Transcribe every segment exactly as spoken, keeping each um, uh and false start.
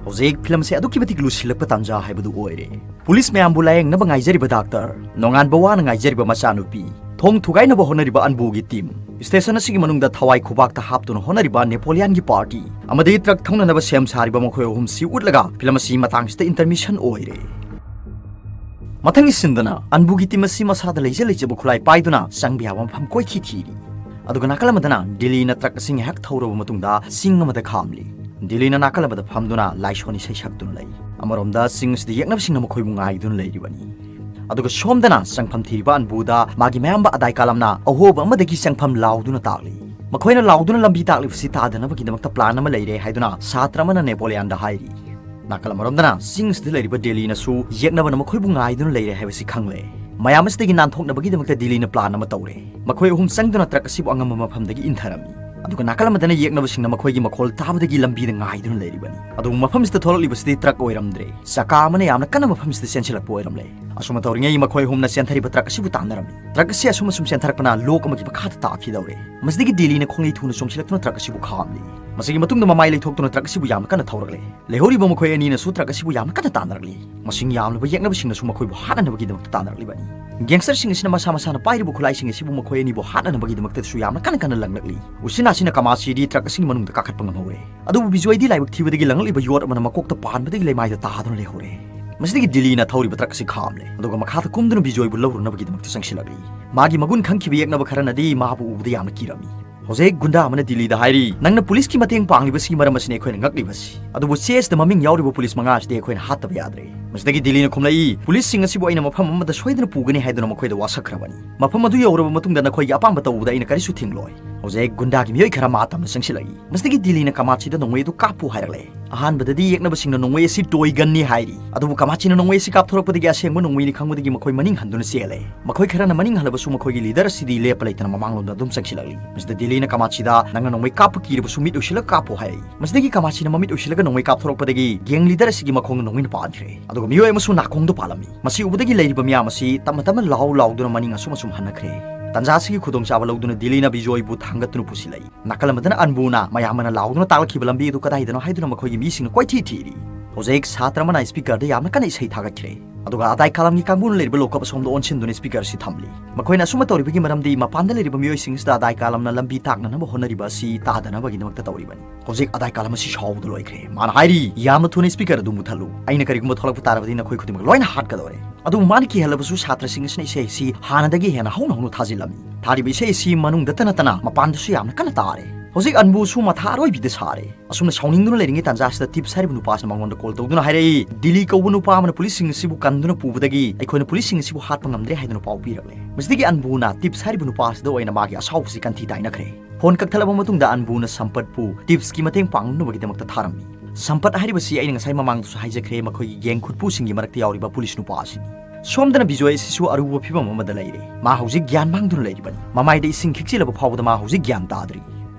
ꯍꯧꯖꯤꯛ ꯐꯤꯂꯝ ꯑꯁꯤ ꯑꯗꯨꯛꯀꯤ ꯃꯇꯤꯛ ꯂꯨꯁꯤꯜꯂꯛꯄ ꯇꯥꯟꯖꯥ ꯍꯥꯏꯕꯗꯨ ꯑꯣꯏꯔꯦ꯫ ꯄꯨꯂꯤꯁ ꯃꯌꯥꯝꯕꯨ ꯂꯥꯌꯦꯡꯅꯕ ꯉꯥꯏꯖꯔꯤꯕ ꯗꯥꯛꯇꯔ, ꯅꯣꯡꯉꯥꯟꯕ ꯋꯥꯅ ꯉꯥꯏꯖꯔꯤꯕ ꯃꯆꯥꯅꯨꯄꯤ, ꯊꯣꯡ ꯊꯨꯒꯥꯏꯅꯕ ꯍꯣꯠꯅꯔꯤꯕ ꯑꯟꯕꯨꯒꯤ ꯇꯤꯝ, ꯁ꯭ꯇꯦꯁꯟ ꯑꯁꯤꯒꯤ ꯃꯅꯨꯡꯗ ꯊꯋꯥꯏ ꯈꯨꯕꯥꯛꯇ ꯍꯥꯞꯇꯨꯅ ꯍꯣꯠꯅꯔꯤꯕ ꯅꯦꯄꯣꯂꯤꯌꯥꯟꯒꯤ ꯄꯥꯔꯇꯤ, ꯑꯃꯗꯤ ꯇ꯭ꯔꯛ ꯊꯧꯅꯅꯕ ꯁꯦꯝ ꯁꯥꯔꯤꯕ ꯃꯈꯣꯏ ꯑꯍꯨꯝꯁꯤ ꯎꯠꯂꯒ ꯐꯤꯂꯝ ꯑꯁꯤ ꯃꯇꯥꯡꯁꯤꯗ ꯏꯟꯇꯔꯃꯤꯁꯟ ꯑꯣꯏꯔꯦ꯫ ꯃꯊꯪꯒꯤ ꯁꯤꯟꯗꯅ ꯑꯟꯕꯨꯒꯤ ꯇꯤꯝ ꯑꯁꯤ ꯃꯁꯥꯗ ꯂꯩꯖ ꯂꯩꯖꯕ ꯈꯨꯠꯂꯥꯏ ꯄꯥꯏꯗꯨꯅ ꯆꯪꯕ ꯌꯥꯕ ꯃꯐꯝ ꯀꯣꯏꯊꯤ ꯊꯤꯔꯤ꯫ ꯑꯗꯨꯒ ꯅꯥꯀꯜ ꯑꯃꯗꯅ ꯗꯤꯂꯤꯅ ꯇ꯭ꯔꯛ ꯑꯁꯤ ꯉꯥꯏꯍꯥꯛ ꯊꯧꯔꯕ ꯃꯇꯨꯡꯗ ꯆꯤꯡ ꯑꯃꯗ ꯈꯥꯝꯂꯤ꯫ ꯗꯤꯂꯤꯅ ꯅꯥꯀꯜ ꯑꯃꯗ ꯐꯝꯗꯨꯅ ꯂꯥꯏꯁꯣꯟ ꯏꯁꯩ ꯁꯛꯇꯨꯅ ꯂꯩ꯫ ꯑꯃꯔꯣꯝꯗ ꯆꯤꯡ ꯑꯁꯤꯗ ꯌꯦꯛꯅꯕꯁꯤꯡꯅ ꯃꯈꯣꯏꯕꯨ ꯉꯥꯏꯗꯨꯅ ꯂꯩꯔꯤꯕꯅꯤ꯫ ꯑꯗꯨꯒ ꯁꯣꯝꯗꯅ ꯆꯪꯐꯝ ꯊꯤꯔꯤꯕ ꯑꯟꯕꯨꯗ ꯃꯥꯒꯤ ꯃꯌꯥꯝꯕ ꯑꯗꯥꯏ ꯀꯥꯂꯝꯅ ꯑꯍꯣꯕ ꯑꯃꯗꯒꯤ ꯆꯪꯐꯝ ꯂꯥꯎꯗꯨꯅ ꯇꯥꯛꯂꯤ꯫ ꯃꯈꯣꯏꯅ ꯂꯥꯎꯗꯨꯅ ꯂꯝꯕꯤ ꯇꯥꯛꯂꯤꯕꯁꯤ ꯇꯥꯗꯅꯕꯒꯤꯗꯃꯛꯇ ꯄ꯭ꯂꯥꯟ ꯑꯃ ꯂꯩꯔꯦ ꯍꯥꯏꯗꯨꯅ ꯁꯥꯇ꯭ꯔ ꯑꯃꯅ ꯅꯦꯄꯣꯂꯤꯌꯥꯟꯗ ꯍꯥꯏꯔꯤ꯫ ꯅꯥꯀꯜ ꯑꯃꯔꯣꯝꯗꯅ ꯆꯤꯡ ꯑꯁꯤꯗ ꯂꯩꯔꯤꯕ ꯗꯦꯂꯤꯅꯁꯨ ꯌꯦꯛꯅꯕꯅ ꯃꯈꯣꯏꯕꯨ ꯉꯥꯏꯗꯨꯅ ꯂꯩꯔꯦ ꯍꯥꯏꯕꯁꯤ ꯈꯪꯂꯦ꯫ ꯃꯌꯥꯝ ꯑꯁꯤꯗꯒꯤ ꯅꯥꯟꯊꯣꯛꯅꯕꯒꯤꯗꯃꯛꯇ ꯗꯦꯂꯤꯅ ꯄ꯭ꯂꯥꯟ ꯑꯃ ꯇꯧꯔꯦ꯫ ꯃꯈꯣꯏ ꯑꯍꯨꯝ ꯆꯪꯗꯨꯅ ꯇ꯭ꯔꯛ ꯑꯁꯤꯕꯨ ꯑꯉꯝꯕ ꯃꯐꯝꯗꯒꯤ ꯏꯟꯊꯔꯝꯃꯤ꯫ ꯑꯗꯨꯒ ꯅꯥꯀꯜ ꯑꯃꯗꯅ ꯌꯦꯛꯅꯕꯁꯤꯡꯅ ꯃꯈꯣꯏꯒꯤ ꯃꯈꯣꯜ ꯇꯥꯕꯗꯒꯤ ꯂꯝꯕꯤꯗ ꯉꯥꯏꯗꯨꯅ ꯂꯩꯔꯤꯕꯅꯤ꯫ ꯑꯗꯨꯕꯨ ꯃꯐꯝꯁꯤꯗ ꯊꯣꯛꯂꯛꯂꯤꯕꯁꯤꯗꯤ ꯇ꯭ꯔꯛ ꯑꯣꯏꯔꯝꯗ꯭ꯔꯦ꯫ ꯆꯀꯥ ꯑꯃꯅ ꯌꯥꯝꯅ ꯀꯟꯅ ꯃꯐꯝꯁꯤꯗ ꯆꯦꯟꯁꯤꯜꯂꯛꯄ ꯑꯣꯏꯔꯝꯂꯦ꯫ ꯑꯁꯨꯝꯅ ꯇꯧꯔꯤꯉꯩ ꯃꯈꯣꯏ ꯑꯍꯨꯝꯅ ꯆꯦꯟꯊꯔꯤꯕ ꯇ꯭ꯔꯛ ꯑꯁꯤꯕꯨ ꯇꯥꯟꯅꯔꯝꯃꯤ꯫ ꯇ꯭ꯔꯛ ꯑꯁꯤ ꯑꯁꯨꯝ ꯑꯁꯨꯝ ꯆꯦꯟꯊꯔꯛꯄꯅ ꯂꯣꯛ ꯑꯃꯒꯤ ꯃꯈꯥꯗ ꯇꯥꯈꯤꯗꯧꯔꯦ꯫ ꯃꯁꯤꯗꯒꯤ ꯗꯦꯂꯤꯅ ꯈꯣꯡꯂꯩ ꯊꯨꯅ ꯆꯣꯡꯁꯤꯜꯂꯛꯇꯨꯅ ꯇ꯭ꯔꯛ ꯑꯁꯤꯕꯨ ꯈꯥꯝꯂꯤ꯫ ꯃꯁꯤꯒꯤ ꯃꯇꯨꯡꯗ ꯃꯃꯥꯏ ꯂꯩꯊꯣꯛꯇꯨꯅ ꯇ꯭ꯔꯛ ꯑꯁꯤꯕꯨ ꯌꯥꯝꯅ ꯀꯟꯅ ꯊꯧꯔꯛꯂꯦ꯫ ꯂꯩꯍꯧꯔꯤꯕ ꯃꯈꯣꯏ ꯑꯅꯤꯅꯁꯨ ꯇ꯭ꯔꯛ ꯑꯁꯤꯕꯨ ꯌꯥꯝꯅ ꯀꯟꯅ ꯇꯥꯟꯅꯔꯛꯂꯤ꯫ ꯃꯁꯤꯡ ꯌꯥꯝꯂꯕ ꯌꯦꯛꯅꯕꯁꯤꯡꯅꯁꯨ ꯃꯈꯣꯏꯕꯨ ꯍꯥꯠꯅꯅꯕꯒꯤꯗꯃꯛꯇ ꯇꯥꯟꯅꯔꯛꯂꯤꯕꯅꯤ꯫ ꯒꯦꯡꯁꯇꯔꯁꯤꯡ ꯑꯁꯤꯅ ꯃꯁꯥ ꯃꯁꯥꯅ ꯄꯥꯏꯔꯤꯕ ꯈꯨꯠꯂꯥꯏꯁꯤꯡ ꯑꯁꯤꯕꯨ ꯃꯈꯣꯏ ꯑꯅꯤꯕꯨ ꯍꯥꯠꯅꯅꯕꯒꯤꯗꯃꯛꯇꯁꯨ ꯌꯥꯝꯅ ꯀꯟꯅ ꯀꯟꯅ ꯂꯪꯂꯛꯂꯤ꯫ ꯎꯆꯤꯟ ꯅꯥꯆꯤꯟꯅ ꯀꯃꯥꯆꯤꯗꯤ ꯇ꯭ꯔꯛ ꯑꯁꯤꯒꯤ ꯃꯅꯨꯡꯗ ꯀꯥꯈꯠꯄ ꯉꯝꯍꯧꯔꯦ꯫ ꯑꯗꯨꯕꯨ ꯕꯤꯖꯣꯏꯗꯤ ꯂꯥꯏꯕꯛ ꯊꯤꯕꯗꯒꯤ ꯂꯪꯂꯛꯂꯤꯕ ꯌꯣꯠ ꯑꯃꯅ ꯃꯀꯣꯛꯇ ꯄꯥꯟꯕꯗꯒꯤ ꯂꯩꯃꯥꯏꯗ ꯇꯥꯗꯨꯅ ꯂꯩꯍꯧꯔꯦ꯫ ꯃꯁꯤꯗꯒꯤ ꯗꯤꯂꯤꯅ ꯊꯧꯔꯤꯕ ꯇ꯭ꯔꯛ ꯑꯁꯤ ꯈꯥꯝꯂꯦ, ꯑꯗꯨꯒ ꯃꯈꯥꯗ ꯀꯨꯝꯗꯨꯅ ꯕꯤꯖꯣꯏꯕꯨ ꯂꯧꯔꯨꯅꯕꯒꯤꯗꯃꯛꯇ ꯆꯪꯁꯤꯜꯂꯛꯂꯤ꯫ ꯃꯥꯒꯤ ꯃꯒꯨꯟ ꯈꯪꯈꯤꯕ ꯌꯦꯛꯅꯕ ꯈꯔꯅꯗꯤ ꯃꯥꯕꯨ ꯎꯕꯗ ꯌꯥꯝꯅ ꯀꯤꯔꯝꯃꯤ꯫ ꯍꯧꯖꯤꯛ ꯒꯨꯟꯗꯥ ꯑꯃꯅ ꯗꯤꯂꯤꯗ ꯍꯥꯏꯔꯤ, "ꯅꯪꯅ ꯄꯨꯂꯤꯁꯀꯤ ꯃꯇꯦꯡ ꯄꯥꯡꯂꯤꯕꯁꯤꯒꯤ ꯃꯔꯝ ꯑꯁꯤꯅ ꯑꯩꯈꯣꯏꯅ ꯉꯛꯂꯤꯕꯁꯤ꯫ ꯑꯗꯨꯕꯨ ꯆꯦꯁꯇ ꯃꯃꯤꯡ ꯌꯥꯎꯔꯤꯕ ꯄꯨꯂꯤꯁ ꯃꯉꯥ ꯑꯁꯤꯗꯤ ꯑꯩꯈꯣꯏꯅ ꯍꯥꯠꯇꯕ ꯌꯥꯗ꯭ꯔꯦ꯫" ꯃꯁꯤꯗꯒꯤ ꯗꯤꯂꯤꯅ ꯈꯨꯝꯂꯛꯏ, "ꯄꯨꯂꯤꯁꯁꯤꯡ ꯑꯁꯤꯕꯨ ꯑꯩꯅ ꯃꯐꯝ ꯑꯃꯗ ꯁꯣꯏꯗꯅ ꯄꯨꯒꯅꯤ ꯍꯥꯏꯗꯨꯅ ꯃꯈꯣꯏꯗ ꯋꯥꯁꯛꯈ꯭ꯔꯕꯅꯤ꯫ ꯃꯐꯝ ꯑꯗꯨ ꯌꯧꯔꯕ ꯃꯇꯨꯡꯗ ꯅꯈꯣꯏꯒꯤ ꯑꯄꯥꯝꯕ ꯇꯧꯕꯗ ꯑꯩꯅ ꯀꯔꯤꯁꯨ ꯊꯤꯡꯂꯣꯏ꯫" ꯍꯧꯖꯤꯛ ꯒꯨꯟꯗꯥꯒꯤ ꯃꯤꯑꯣꯏ ꯈꯔ ꯃꯥ ꯇꯝꯅ ꯆꯪꯁꯤꯜꯂꯛꯏ꯫ ꯃꯁꯤꯗꯒꯤ ꯗꯤꯂꯤꯅ ꯀꯃꯥꯆꯤꯗ ꯅꯣꯡꯃꯩ ꯑꯗꯨ ꯀꯥꯞꯄꯨ ꯍꯥꯏꯔꯛꯂꯦ꯫ ꯑꯍꯥꯟꯕꯗꯗꯤ ꯌꯦꯛꯅꯕꯁꯤꯡꯅ ꯅꯣꯡꯃꯩ ꯑꯁꯤ ꯇꯣꯏ ꯒꯟꯅꯤ ꯍꯥꯏꯔꯤ, ꯑꯗꯨꯕꯨ ꯀꯃꯥꯆꯤꯅ ꯅꯣꯡꯃꯩ ꯑꯁꯤ ꯀꯥꯞꯊꯣꯔꯛꯄꯗꯒꯤ ꯑꯁꯦꯡꯕ ꯅꯣꯡꯃꯩꯅꯤ ꯈꯪꯕꯗꯒꯤ ꯃꯈꯣꯏ ꯃꯅꯤꯡ ꯍꯟꯗꯨꯅ ꯆꯦꯜꯂꯦ꯫ ꯃꯈꯣꯏ ꯈꯔꯅ ꯃꯅꯤꯡ ꯍꯜꯂꯕꯁꯨ ꯃꯈꯣꯏꯒꯤ ꯂꯤꯗꯔ ꯑꯁꯤꯗꯤ ꯂꯦꯞꯄ ꯂꯩꯇꯅ ꯃꯃꯥꯡꯂꯣꯝꯗ ꯑꯗꯨꯝ ꯆꯪꯁꯤꯜꯂꯛꯂꯤ꯫ ꯃꯁꯤꯗ ꯗꯤꯂꯤꯅ ꯀꯃꯥꯆꯤꯗ, "ꯅꯪꯅ ꯅꯣꯡꯃꯩ ꯀꯥꯞꯄ ꯀꯤꯔꯕꯁꯨ ꯃꯤꯠ ꯎꯏꯁꯤꯜꯂꯒ ꯀꯥꯞꯄꯣ" ꯍꯥꯏꯔꯛꯏ꯫ ꯃꯁꯤꯗꯒꯤ ꯀꯃꯥꯆꯤꯅ ꯃꯃꯤꯠ ꯎꯏꯁꯤꯜꯂꯒ ꯅꯣꯡꯃꯩ ꯀꯥꯞꯊꯣꯔꯛꯄꯗꯒꯤ ꯒꯦꯡ ꯂꯤꯗꯔ ꯑꯁꯤꯒꯤ ꯃꯈꯣꯡꯗ ꯅꯣꯡꯃꯩꯅ ꯄꯥꯟꯈ꯭ꯔꯦ, ꯑꯗꯨꯒ ꯃꯤꯑꯣꯏ ꯑꯃꯁꯨ ꯅꯥꯀꯣꯡꯗ ꯄꯥꯜꯂꯝꯃꯤ꯫ ꯃꯁꯤ ꯎꯕꯗꯒꯤ ꯂꯩꯔꯤꯕ ꯃꯤꯌꯥꯝ ꯑꯁꯤ ꯇꯞꯅ ꯇꯞꯅ ꯂꯥꯎ ꯂꯥꯎꯗꯨꯅ ꯃꯅꯤꯡ ꯑꯁꯨꯝ ꯑꯁꯨꯝ ꯍꯟꯅꯈ꯭ꯔꯦ꯫ ꯇꯥꯟꯖꯥ ꯑꯁꯤꯒꯤ ꯈꯨꯗꯣꯡꯆꯥꯕ ꯂꯧꯗꯨꯅ ꯗꯤꯂꯤꯅ ꯕꯤꯖꯣꯏꯕꯨ ꯊꯥꯡꯒꯠꯇꯨꯅ ꯄꯨꯁꯤꯜꯂꯛꯏ꯫ ꯅꯥꯀꯜ ꯑꯃꯗꯅ ꯑꯟꯕꯨꯅ ꯃꯌꯥꯝ ꯑꯃꯅ ꯂꯥꯎꯗꯨꯅ ꯇꯥꯛꯂꯛꯈꯤꯕ ꯂꯝꯕꯤ ꯑꯗꯨ ꯀꯗꯥꯏꯗꯅꯣ ꯍꯥꯏꯗꯨꯅ ꯃꯈꯣꯏꯒꯤ ꯃꯤꯁꯤꯡꯅ ꯀꯣꯏꯊꯤ ꯊꯤꯔꯤ꯫ ꯍꯧꯖꯤꯛ ꯁꯥꯇ꯭ꯔ ꯑꯃꯅ ꯁ꯭ꯄꯤꯀꯔꯗ ꯌꯥꯝꯅ ꯀꯟꯅ ꯏꯁꯩ ꯊꯥꯒꯠꯈ꯭ꯔꯦ꯫ ꯑꯗꯨꯒ ꯑꯗꯥꯏ ꯀꯥꯂꯝꯒꯤ ꯀꯥꯡꯕꯨꯅ ꯂꯩꯔꯤꯕ ꯂꯣꯀꯞ ꯑꯁꯣꯝꯗ ꯑꯣꯟꯁꯤꯟꯗꯨꯅ ꯁ꯭ꯄꯤꯀꯔ ꯑꯁꯤ ꯊꯝꯂꯤ꯫ ꯃꯈꯣꯏꯅ ꯑꯁꯨꯝꯅ ꯇꯧꯔꯤꯕꯒꯤ ꯃꯔꯝꯗꯤ ꯃꯄꯥꯟꯗ ꯂꯩꯔꯤꯕ ꯃꯤꯑꯣꯏꯁꯤꯡ ꯑꯁꯤꯗ ꯑꯗꯥꯏ ꯀꯥꯂꯝꯅ ꯂꯝꯕꯤ ꯇꯥꯛꯅꯅꯕ ꯍꯣꯠꯅꯔꯤꯕ ꯑꯁꯤ ꯇꯥꯗꯅꯕꯒꯤꯗꯃꯛꯇ ꯇꯧꯔꯤꯕꯅꯤ꯫ ꯍꯧꯖꯤꯛ ꯑꯗꯥꯏ ꯀꯥꯂꯝ ꯑꯁꯤ ꯁꯥꯎꯕꯗ ꯂꯣꯏꯈ꯭ꯔꯦ꯫ ꯃꯥꯅ ꯍꯥꯏꯔꯤ, "ꯌꯥꯝꯅ ꯊꯨꯅ ꯁ꯭ꯄꯤꯀꯔ ꯑꯗꯨ ꯃꯨꯊꯠꯂꯨ꯫ ꯑꯩꯅ ꯀꯔꯤꯒꯨꯝꯕ ꯊꯣꯛꯂꯛꯄ ꯇꯥꯔꯕꯗꯤ ꯅꯈꯣꯏ ꯈꯨꯗꯤꯡꯃꯛ ꯂꯣꯏꯅ ꯍꯥꯠꯀꯗꯧꯔꯦ"꯫ ꯑꯗꯨꯕꯨ ꯃꯥꯅ ꯀꯤꯍꯜꯂꯕꯁꯨ ꯁꯥꯇ꯭ꯔꯁꯤꯡ ꯑꯁꯤꯅ ꯏꯁꯩ ꯑꯁꯤ ꯍꯥꯟꯅꯗꯒꯤ ꯍꯦꯟꯅ ꯍꯧꯅ ꯍꯧꯅ ꯊꯥꯖꯤꯜꯂꯝꯃꯤ꯫ ꯊꯥꯔꯤꯕ ꯏꯁꯩ ꯑꯁꯤ ꯃꯅꯨꯡꯗꯇ ꯅꯠꯇꯅ ꯃꯄꯥꯟꯗꯁꯨ ꯌꯥꯝꯅ ꯀꯟꯅ ꯇꯥꯔꯦ꯫ ꯍꯧꯖꯤꯛ ꯑꯟꯕꯨꯁꯨ ꯃꯊꯥ ꯑꯔꯣꯏꯕꯤꯗ ꯁꯥꯔꯦ꯫ ꯑꯁꯨꯝꯅ ꯁꯥꯎꯅꯤꯡꯗꯨꯅ ꯂꯩꯔꯤꯉꯩ ꯇꯥꯟꯖꯥ ꯑꯁꯤꯗ ꯇꯤꯞꯁ ꯍꯥꯏꯔꯤꯕ ꯅꯨꯄꯥ ꯑꯁꯤꯅ ꯃꯉꯣꯟꯗ ꯀꯣꯜ ꯇꯧꯗꯨꯅ ꯍꯥꯏꯔꯛꯏ, "ꯗꯤꯂꯤ ꯀꯧꯕ ꯅꯨꯄꯥ ꯑꯃꯅ ꯄꯨꯂꯤꯁꯁꯤꯡ ꯑꯁꯤꯕꯨ ꯀꯟꯗꯨꯅ ꯄꯨꯕꯗꯒꯤ ꯑꯩꯈꯣꯏꯅ ꯄꯨꯂꯤꯁꯁꯤꯡ ꯑꯁꯤꯕꯨ ꯍꯥꯠꯄ ꯉꯝꯗ꯭ꯔꯦ" ꯍꯥꯏꯗꯨꯅ ꯄꯥꯎ ꯄꯤꯔꯛꯂꯦ꯫ ꯃꯁꯤꯗꯒꯤ ꯑꯟꯕꯨꯅ ꯇꯤꯞꯁ ꯍꯥꯏꯔꯤꯕ ꯅꯨꯄꯥ ꯑꯁꯤꯗ ꯑꯣꯏꯅ ꯃꯥꯒꯤ ꯑꯁꯥꯎꯕꯁꯤ ꯀꯟꯊꯤ ꯇꯥꯏꯅꯈ꯭ꯔꯦ꯫ ꯐꯣꯟ ꯀꯛꯊꯠꯂꯕ ꯃꯇꯨꯡꯗ ꯑꯟꯕꯨꯅ ꯁꯝꯄꯠꯄꯨ ꯇꯤꯞꯁꯀꯤ ꯃꯇꯦꯡ ꯄꯥꯡꯅꯕꯒꯤꯗꯃꯛꯇ ꯊꯥꯔꯝꯃꯤ꯫ ꯁꯝꯄꯠ ꯍꯥꯏꯔꯤꯕꯁꯤ ꯑꯩꯅ ꯉꯁꯥꯏ ꯃꯃꯥꯡꯗꯁꯨ ꯍꯥꯏꯖꯈ꯭ꯔꯦ, ꯃꯈꯣꯏꯒꯤ ꯒꯦꯡ ꯈꯨꯠꯄꯨꯁꯤꯡꯒꯤ ꯃꯔꯛꯇ ꯌꯥꯎꯔꯤꯕ ꯄꯨꯂꯤꯁ ꯅꯨꯄꯥ ꯑꯁꯤꯅꯤ꯫ ꯁꯣꯝꯗꯅ ꯕꯤꯖꯣꯏ ꯑꯁꯤꯁꯨ ꯑꯔꯨꯕ ꯐꯤꯕꯝ ꯑꯃꯗ ꯂꯩꯔꯦ꯫ ꯃꯥ ꯍꯧꯖꯤꯛ ꯒ꯭ꯌꯥꯟ ꯃꯥꯡꯗꯨꯅ ꯂꯩꯔꯤꯕꯅꯤ꯫ ꯃꯃꯥꯏꯗ ꯏꯁꯤꯡ ꯈꯤꯛꯆꯤꯜꯂꯕ ꯐꯥꯎꯕꯗ ꯃꯥ ꯍꯧꯖꯤꯛ ꯒ꯭ꯌꯥꯟ ꯇꯥꯗ꯭ꯔꯤ꯫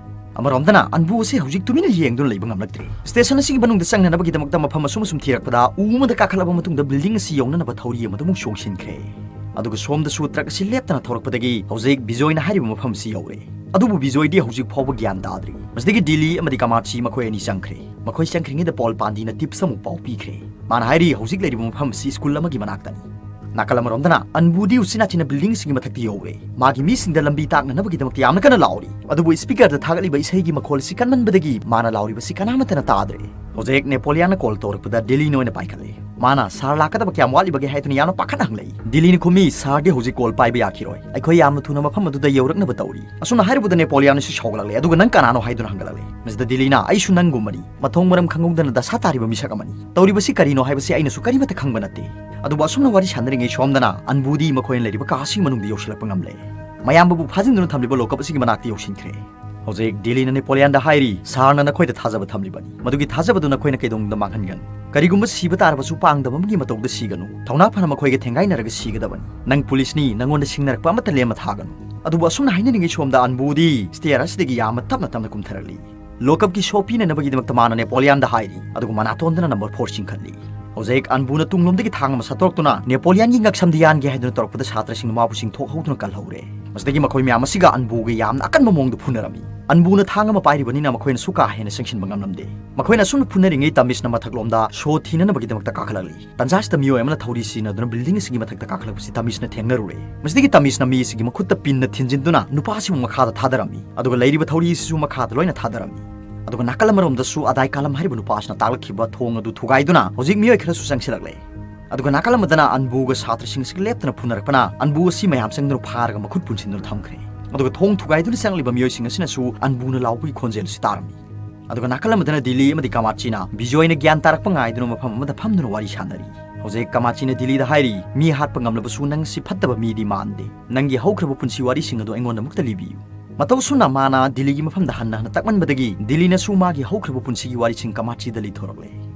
ꯑꯃꯔꯣꯝꯗꯅ ꯑꯟꯕꯨ ꯑꯁꯤ ꯍꯧꯖꯤꯛ ꯇꯨꯃꯤꯟꯅ ꯌꯦꯡꯗꯨꯅ ꯂꯩꯕ ꯉꯝꯂꯛꯇ꯭ꯔꯦ꯫ ꯁ꯭ꯇꯦꯁꯟ ꯑꯁꯤꯒꯤ ꯃꯅꯨꯡꯗ ꯆꯪꯅꯅꯕꯒꯤꯗꯃꯛꯇ ꯃꯐꯝ ꯑꯁꯨꯝ ꯑꯁꯨꯝ ꯊꯤꯔꯛꯄꯗ ꯎ ꯑꯃꯗ ꯀꯥꯈꯠꯂꯕ ꯃꯇꯨꯡꯗ ꯕꯤꯜꯗꯤꯡ ꯑꯁꯤ ꯌꯧꯅꯅꯕ ꯊꯧꯔꯤ ꯑꯃꯗ ꯑꯃꯨꯛ ꯆꯣꯡꯁꯤꯟꯈ꯭ꯔꯦ꯫ ꯑꯗꯨꯒ ꯁꯣꯝꯗꯁꯨ ꯇ꯭ꯔꯛ ꯑꯁꯤ ꯂꯦꯞꯇꯅ ꯊꯧꯔꯛꯄꯗꯒꯤ ꯍꯧꯖꯤꯛ ꯕꯤꯖꯣꯏꯅ ꯍꯥꯏꯔꯤꯕ ꯃꯐꯝ ꯑꯁꯤ ꯌꯧꯔꯦ꯫ ꯑꯗꯨꯕꯨ ꯕꯤꯖꯣꯏꯗꯤ ꯍꯧꯖꯤꯛ ꯐꯥꯎꯕ ꯒ꯭ꯌꯥꯟ ꯇꯥꯗ꯭ꯔꯤ꯫ ꯃꯁꯤꯗꯒꯤ ꯗꯤꯂꯤ ꯑꯃꯗꯤ ꯀꯃꯥꯆꯤ ꯃꯈꯣꯏ ꯑꯅꯤ ꯆꯪꯈ꯭ꯔꯦ꯫ ꯃꯈꯣꯏ ꯆꯪꯈ꯭ꯔꯤꯉꯩꯗ ꯄꯣꯜ ꯄꯥꯟꯗꯤꯅ ꯇꯤꯞꯁ ꯑꯃꯨꯛ ꯄꯥꯎ ꯄꯤꯈ꯭ꯔꯦ꯫ ꯃꯥꯅ ꯍꯥꯏꯔꯤ, "ꯍꯧꯖꯤꯛ ꯂꯩꯔꯤꯕ ꯃꯐꯝ ꯑꯁꯤ ꯁ꯭ꯀꯨꯜ ꯑꯃꯒꯤ ꯃꯅꯥꯛꯇꯅꯤ"꯫ ꯅꯥꯀꯜ ꯑꯃꯔꯣꯝꯗꯅ ꯑꯟꯕꯨꯗꯤ ꯎꯆꯤꯟ ꯅꯥꯆꯤꯟꯅ ꯕꯤꯜꯗꯤꯡꯁꯤꯡꯒꯤ ꯃꯊꯛꯇ ꯌꯧꯔꯦ꯫ ꯃꯥꯒꯤ ꯃꯤꯁꯤꯡꯗ ꯂꯝꯕꯤ ꯇꯥꯛꯅꯅꯕꯒꯤꯗꯃꯛꯇ ꯌꯥꯝꯅ ꯀꯟꯅ ꯂꯥꯎꯔꯤ꯫ ꯑꯗꯨꯕꯨ ꯁ꯭ꯄꯤꯀꯔꯗ ꯊꯥꯒꯠꯂꯤꯕ ꯏꯁꯩꯒꯤ ꯃꯈꯣꯜ ꯑꯁꯤ ꯀꯟꯃꯟꯕꯗꯒꯤ ꯃꯥꯅ ꯂꯥꯎꯔꯤꯕꯁꯤ ꯀꯅꯥꯃꯠꯇꯅ ꯇꯥꯗ꯭ꯔꯦ꯫ ꯍꯧꯖꯤꯛ ꯅꯦꯄꯣꯂꯤꯌꯥꯟꯅ ꯀꯣꯜ ꯇꯧꯔꯛꯄꯗ ꯗꯤꯂꯤꯅ ꯑꯣꯏꯅ ꯄꯥꯏꯈꯠꯂꯦ꯫ ꯃꯥꯅ, "ꯁꯥꯔ ꯂꯥꯛꯀꯗꯕ ꯀꯌꯥꯝ ꯋꯥꯠꯂꯤꯕꯒꯦ?" ꯍꯥꯏꯗꯨꯅ ꯌꯥꯝꯅ ꯄꯥꯈꯠꯅ ꯍꯪꯂꯛꯏ꯫ ꯗꯤꯂꯤꯅ ꯈꯨꯝꯃꯤ, "ꯁꯥꯔꯗꯤ ꯍꯧꯖꯤꯛ ꯀꯣꯜ ꯄꯥꯏꯕ ꯌꯥꯈꯤꯔꯣꯏ꯫ ꯑꯩꯈꯣꯏ ꯌꯥꯝꯅ ꯊꯨꯅ ꯃꯐꯝ ꯑꯗꯨꯗ ꯌꯧꯔꯛꯅꯕ ꯇꯧꯔꯤ"꯫ ꯑꯁꯨꯝꯅ ꯍꯥꯏꯔꯨꯕꯗ ꯅꯦꯄꯣꯂꯤꯌꯥꯟ ꯑꯁꯤ ꯁꯥꯎꯒꯠꯂꯛꯂꯦ, ꯑꯗꯨꯒ "ꯅꯪ ꯀꯅꯥꯅꯣ?" ꯍꯥꯏꯗꯨꯅ ꯍꯪꯒꯠꯂꯛꯂꯦ꯫ ꯃꯁꯤꯗ ꯗꯤꯂꯤꯅ, "ꯑꯩꯁꯨ ꯅꯪꯒꯨꯝꯕꯅꯤ꯫ ꯃꯊꯣꯡ ꯃꯔꯝ ꯈꯪꯍꯧꯗꯅ ꯗꯁꯥ ꯇꯥꯔꯤꯕ ꯃꯤꯁꯛ ꯑꯃꯅꯤ꯫ ꯇꯧꯔꯤꯕꯁꯤ ꯀꯔꯤꯅꯣ ꯍꯥꯏꯕꯁꯤ ꯑꯩꯅꯁꯨ ꯀꯔꯤꯃꯠꯇ ꯈꯪꯕ ꯅꯠꯇꯦ"꯫ ꯑꯗꯨꯕꯨ ꯑꯁꯨꯝꯅ ꯋꯥꯔꯤ ꯁꯥꯟꯅꯔꯤꯉꯩ ꯁꯣꯝꯗꯅ ꯑꯟꯕꯨꯗꯤ ꯃꯈꯣꯏꯅ ꯂꯩꯔꯤꯕ ꯀꯥ ꯑꯁꯤꯒꯤ ꯃꯅꯨꯡꯗ ꯌꯧꯁꯤꯜꯂꯛꯄ ꯉꯝꯂꯦ꯫ ꯃꯌꯥꯝꯕꯕꯨ ꯐꯥꯖꯤꯟꯗꯨꯅ ꯊꯝꯂꯤꯕ ꯂꯣꯀꯞ ꯑꯁꯤꯒꯤ ꯃꯅꯥꯛꯇ ꯌꯧꯁꯤꯟꯈ꯭ꯔꯦ꯫ ꯍꯧꯖꯤꯛ ꯗꯤꯂꯤꯅ ꯅꯦꯄꯣꯂꯤꯌꯥꯟꯗ ꯍꯥꯏꯔꯤ, "ꯁꯥꯔꯅ ꯅꯈꯣꯏꯗ ꯊꯥꯖꯕ ꯊꯝꯂꯤꯕꯅꯤ꯫ ꯃꯗꯨꯒꯤ ꯊꯥꯖꯕꯗꯨ ꯅꯈꯣꯏꯅ ꯀꯩꯗꯧꯅꯨꯡꯗ ꯃꯥꯡꯍꯟꯒꯅꯨ꯫ ꯀꯔꯤꯒꯨꯝꯕ ꯁꯤꯕ ꯇꯥꯔꯕꯁꯨ ꯄꯥꯡꯗꯕ ꯑꯃꯒꯤ ꯃꯇꯧꯗ ꯁꯤꯒꯅꯨ꯫ ꯊꯧꯅꯥ ꯐꯅ ꯃꯈꯣꯏꯒ ꯊꯦꯡꯒꯥꯏꯅꯔꯒ ꯁꯤꯒꯗꯕꯅꯤ꯫ ꯅꯪ ꯄꯨꯂꯤꯁꯅꯤ, ꯅꯪꯉꯣꯟꯗ ꯁꯤꯡꯅꯔꯛꯄ ꯑꯃꯠꯇ ꯂꯦꯝꯃ ꯊꯥꯒꯅꯨ"꯫ ꯑꯗꯨꯕꯨ ꯑꯁꯨꯝꯅ ꯍꯥꯏꯅꯔꯤꯉꯩ ꯁꯣꯝꯗ ꯑꯟꯕꯨꯗꯤ ꯁ꯭ꯇꯦꯌꯔ ꯑꯁꯤꯗꯒꯤ ꯌꯥꯝꯅ ꯇꯞꯅ ꯇꯞꯅ ꯀꯨꯝꯊꯔꯛꯂꯤ꯫ ꯂꯣꯀꯞꯀꯤ ꯁꯣ ꯄꯤꯅꯅꯕꯒꯤꯗꯃꯛꯇ ꯃꯥꯅ ꯅꯦꯄꯣꯂꯤꯌꯥꯟꯗ ꯍꯥꯏꯔꯤ, ꯑꯗꯨꯒ ꯃꯅꯥꯇꯣꯟꯗꯅ ꯅꯝꯕꯔ ꯐꯣꯔ ꯆꯤꯡꯈꯠꯂꯤ꯫ ꯍꯧꯖꯤꯛ ꯑꯟꯕꯨꯅ ꯇꯨꯡꯂꯣꯝꯗꯒꯤ ꯊꯥꯡ ꯑꯃ ꯁꯠꯇꯣꯔꯛꯇꯨꯅ ꯅꯦꯄꯣꯂꯤꯌꯟꯒꯤ ꯉꯛꯁꯝꯗ ꯌꯥꯟꯒꯦ ꯍꯥꯏꯗꯨꯅ ꯇꯧꯔꯛꯄꯗ ꯁꯥꯇ꯭ꯔꯁꯤꯡꯅ ꯃꯥꯕꯨ ꯆꯤꯡꯊꯣꯛꯍꯧꯗꯨꯅ ꯀꯜꯍꯧꯔꯦ꯫ ꯃꯁꯤꯗꯒꯤ ꯃꯈꯣꯏ ꯃꯌꯥꯝ ꯑꯁꯤꯒ ꯑꯟꯕꯨꯒ ꯌꯥꯝꯅ ꯑꯀꯟꯕ ꯃꯑꯣꯡꯗ ꯐꯨꯅꯔꯝꯃꯤ꯫ ꯑꯟꯕꯨꯅ ꯊꯥꯡ ꯑꯃ ꯄꯥꯏꯔꯤꯕꯅꯤꯅ ꯃꯈꯣꯏꯅꯁꯨ ꯀꯥ ꯍꯦꯟꯅ ꯆꯪꯁꯤꯟꯕ ꯉꯝꯂꯝꯗꯦ꯫ ꯃꯈꯣꯏꯅ ꯑꯁꯨꯝꯅ ꯐꯨꯅꯔꯤꯉꯩ ꯇꯃꯤꯁꯅ ꯃꯊꯛꯂꯣꯝꯗ ꯁꯣ ꯊꯤꯅꯅꯕꯒꯤꯗꯃꯛꯇ ꯀꯥꯈꯠꯂꯛꯂꯤ꯫ ꯇꯟꯖꯥꯁꯤꯗ ꯃꯤꯑꯣꯏ ꯑꯃꯅ ꯊꯧꯔꯤ ꯁꯤꯖꯤꯟꯅꯗꯨꯅ ꯕꯤꯜꯗꯤꯡ ꯑꯁꯤꯒꯤ ꯃꯊꯛꯇ ꯀꯥꯈꯠꯂꯛꯄꯁꯤ ꯇꯃꯤꯁꯅ ꯊꯦꯡꯅꯔꯨꯔꯦ꯫ ꯃꯁꯤꯗꯒꯤ ꯇꯃꯤꯁꯅ ꯃꯤ ꯑꯁꯤꯒꯤ ꯃꯈꯨꯠꯇ ꯄꯤꯟꯅ ꯊꯤꯟꯖꯤꯟꯗꯨꯅ ꯅꯨꯄꯥ ꯑꯁꯤꯕꯨ ꯃꯈꯥꯗ ꯊꯥꯗꯔꯝꯃꯤ꯫ ꯑꯗꯨꯒ ꯂꯩꯔꯤꯕ ꯊꯧꯔꯤ ꯑꯁꯤꯁꯨ ꯃꯈꯥꯗ ꯂꯣꯏꯅ ꯊꯥꯗꯔꯝꯃꯤ꯫ ꯑꯗꯨꯒ ꯅꯥꯀꯜ ꯑꯃꯔꯣꯝꯗꯁꯨ ꯑꯗꯥꯏ ꯀꯥꯂꯝ ꯍꯥꯏꯔꯤꯕ ꯅꯨꯄꯥ ꯑꯁꯤꯅ ꯇꯥꯛꯂꯛꯈꯤꯕ ꯊꯣꯡ ꯑꯗꯨ ꯊꯨꯒꯥꯏꯗꯨꯅ ꯍꯧꯖꯤꯛ ꯃꯤꯑꯣꯏ ꯈꯔꯁꯨ ꯆꯪꯁꯤꯜꯂꯛꯂꯦ꯫ ꯑꯗꯨꯒ ꯅꯥꯀꯜ ꯑꯃꯗꯅ ꯑꯟꯕꯨꯒ ꯁꯥꯇ꯭ꯔꯁꯤꯡ ꯑꯁꯤꯒ ꯂꯦꯞꯇꯅ ꯐꯨꯅꯔꯛꯄꯅ ꯑꯟꯕꯨ ꯑꯁꯤ ꯃꯌꯥꯝ ꯆꯪꯗꯨꯅ ꯐꯥꯔꯒ ꯃꯈꯨꯠ ꯄꯨꯟꯁꯤꯟꯗꯨꯅ ꯊꯝꯈ꯭ꯔꯦ꯫ ꯑꯗꯨꯒ ꯊꯣꯡ ꯊꯨꯒꯥꯏꯗꯨꯅ ꯆꯪꯂꯤꯕ ꯃꯤꯑꯣꯏꯁꯤꯡ ꯑꯁꯤꯅꯁꯨ ꯑꯟꯕꯨꯅ ꯂꯥꯎꯕꯒꯤ ꯈꯣꯟꯖꯦꯜ ꯑꯁꯤ ꯇꯥꯔꯝꯃꯤ꯫ ꯑꯗꯨꯒ ꯅꯥꯀꯜ ꯑꯃꯗꯅ ꯗꯤꯂꯤ ꯑꯃꯗꯤ ꯀꯥꯃꯥꯆꯤꯅ ꯕꯤꯖꯣꯏꯅ ꯒ꯭ꯌꯥꯟ ꯇꯥꯔꯛꯄ ꯉꯥꯏꯗꯨꯅ ꯃꯐꯝ ꯑꯃꯗ ꯐꯝꯗꯨꯅ ꯋꯥꯔꯤ ꯁꯥꯟꯅꯔꯤ꯫ ꯍꯧꯖꯤꯛ ꯀꯥꯃꯥꯆꯤꯅ ꯗꯤꯂꯤꯗ ꯍꯥꯏꯔꯤ, "ꯃꯤ ꯍꯥꯠꯄ ꯉꯝꯂꯕꯁꯨ ꯅꯪꯁꯤ ꯐꯠꯇꯕ ꯃꯤꯗꯤ ꯃꯥꯟꯗꯦ꯫ ꯅꯪꯒꯤ ꯍꯧꯈ꯭ꯔꯕ ꯄꯨꯟꯁꯤ ꯋꯥꯔꯤꯁꯤꯡ ꯑꯗꯨ ꯑꯩꯉꯣꯟꯗ ꯑꯃꯨꯛꯇ ꯂꯤꯕꯤꯌꯨ"꯫ ꯃꯇꯧ ꯑꯁꯨꯝꯅ ꯃꯥꯅ ꯗꯤꯂꯤꯒꯤ ꯃꯐꯝꯗ ꯍꯟꯅ ꯍꯟꯅ ꯇꯛꯃꯟꯕꯗꯒꯤ ꯗꯤꯂꯤꯅꯁꯨ ꯃꯥꯒꯤ ꯍꯧꯈ꯭ꯔꯕ ꯄꯨꯟꯁꯤꯒꯤ ꯋꯥꯔꯤꯁꯤꯡ ꯀꯥꯃꯥꯆꯤꯗ ꯂꯤꯊꯣꯔꯛꯂꯦ꯫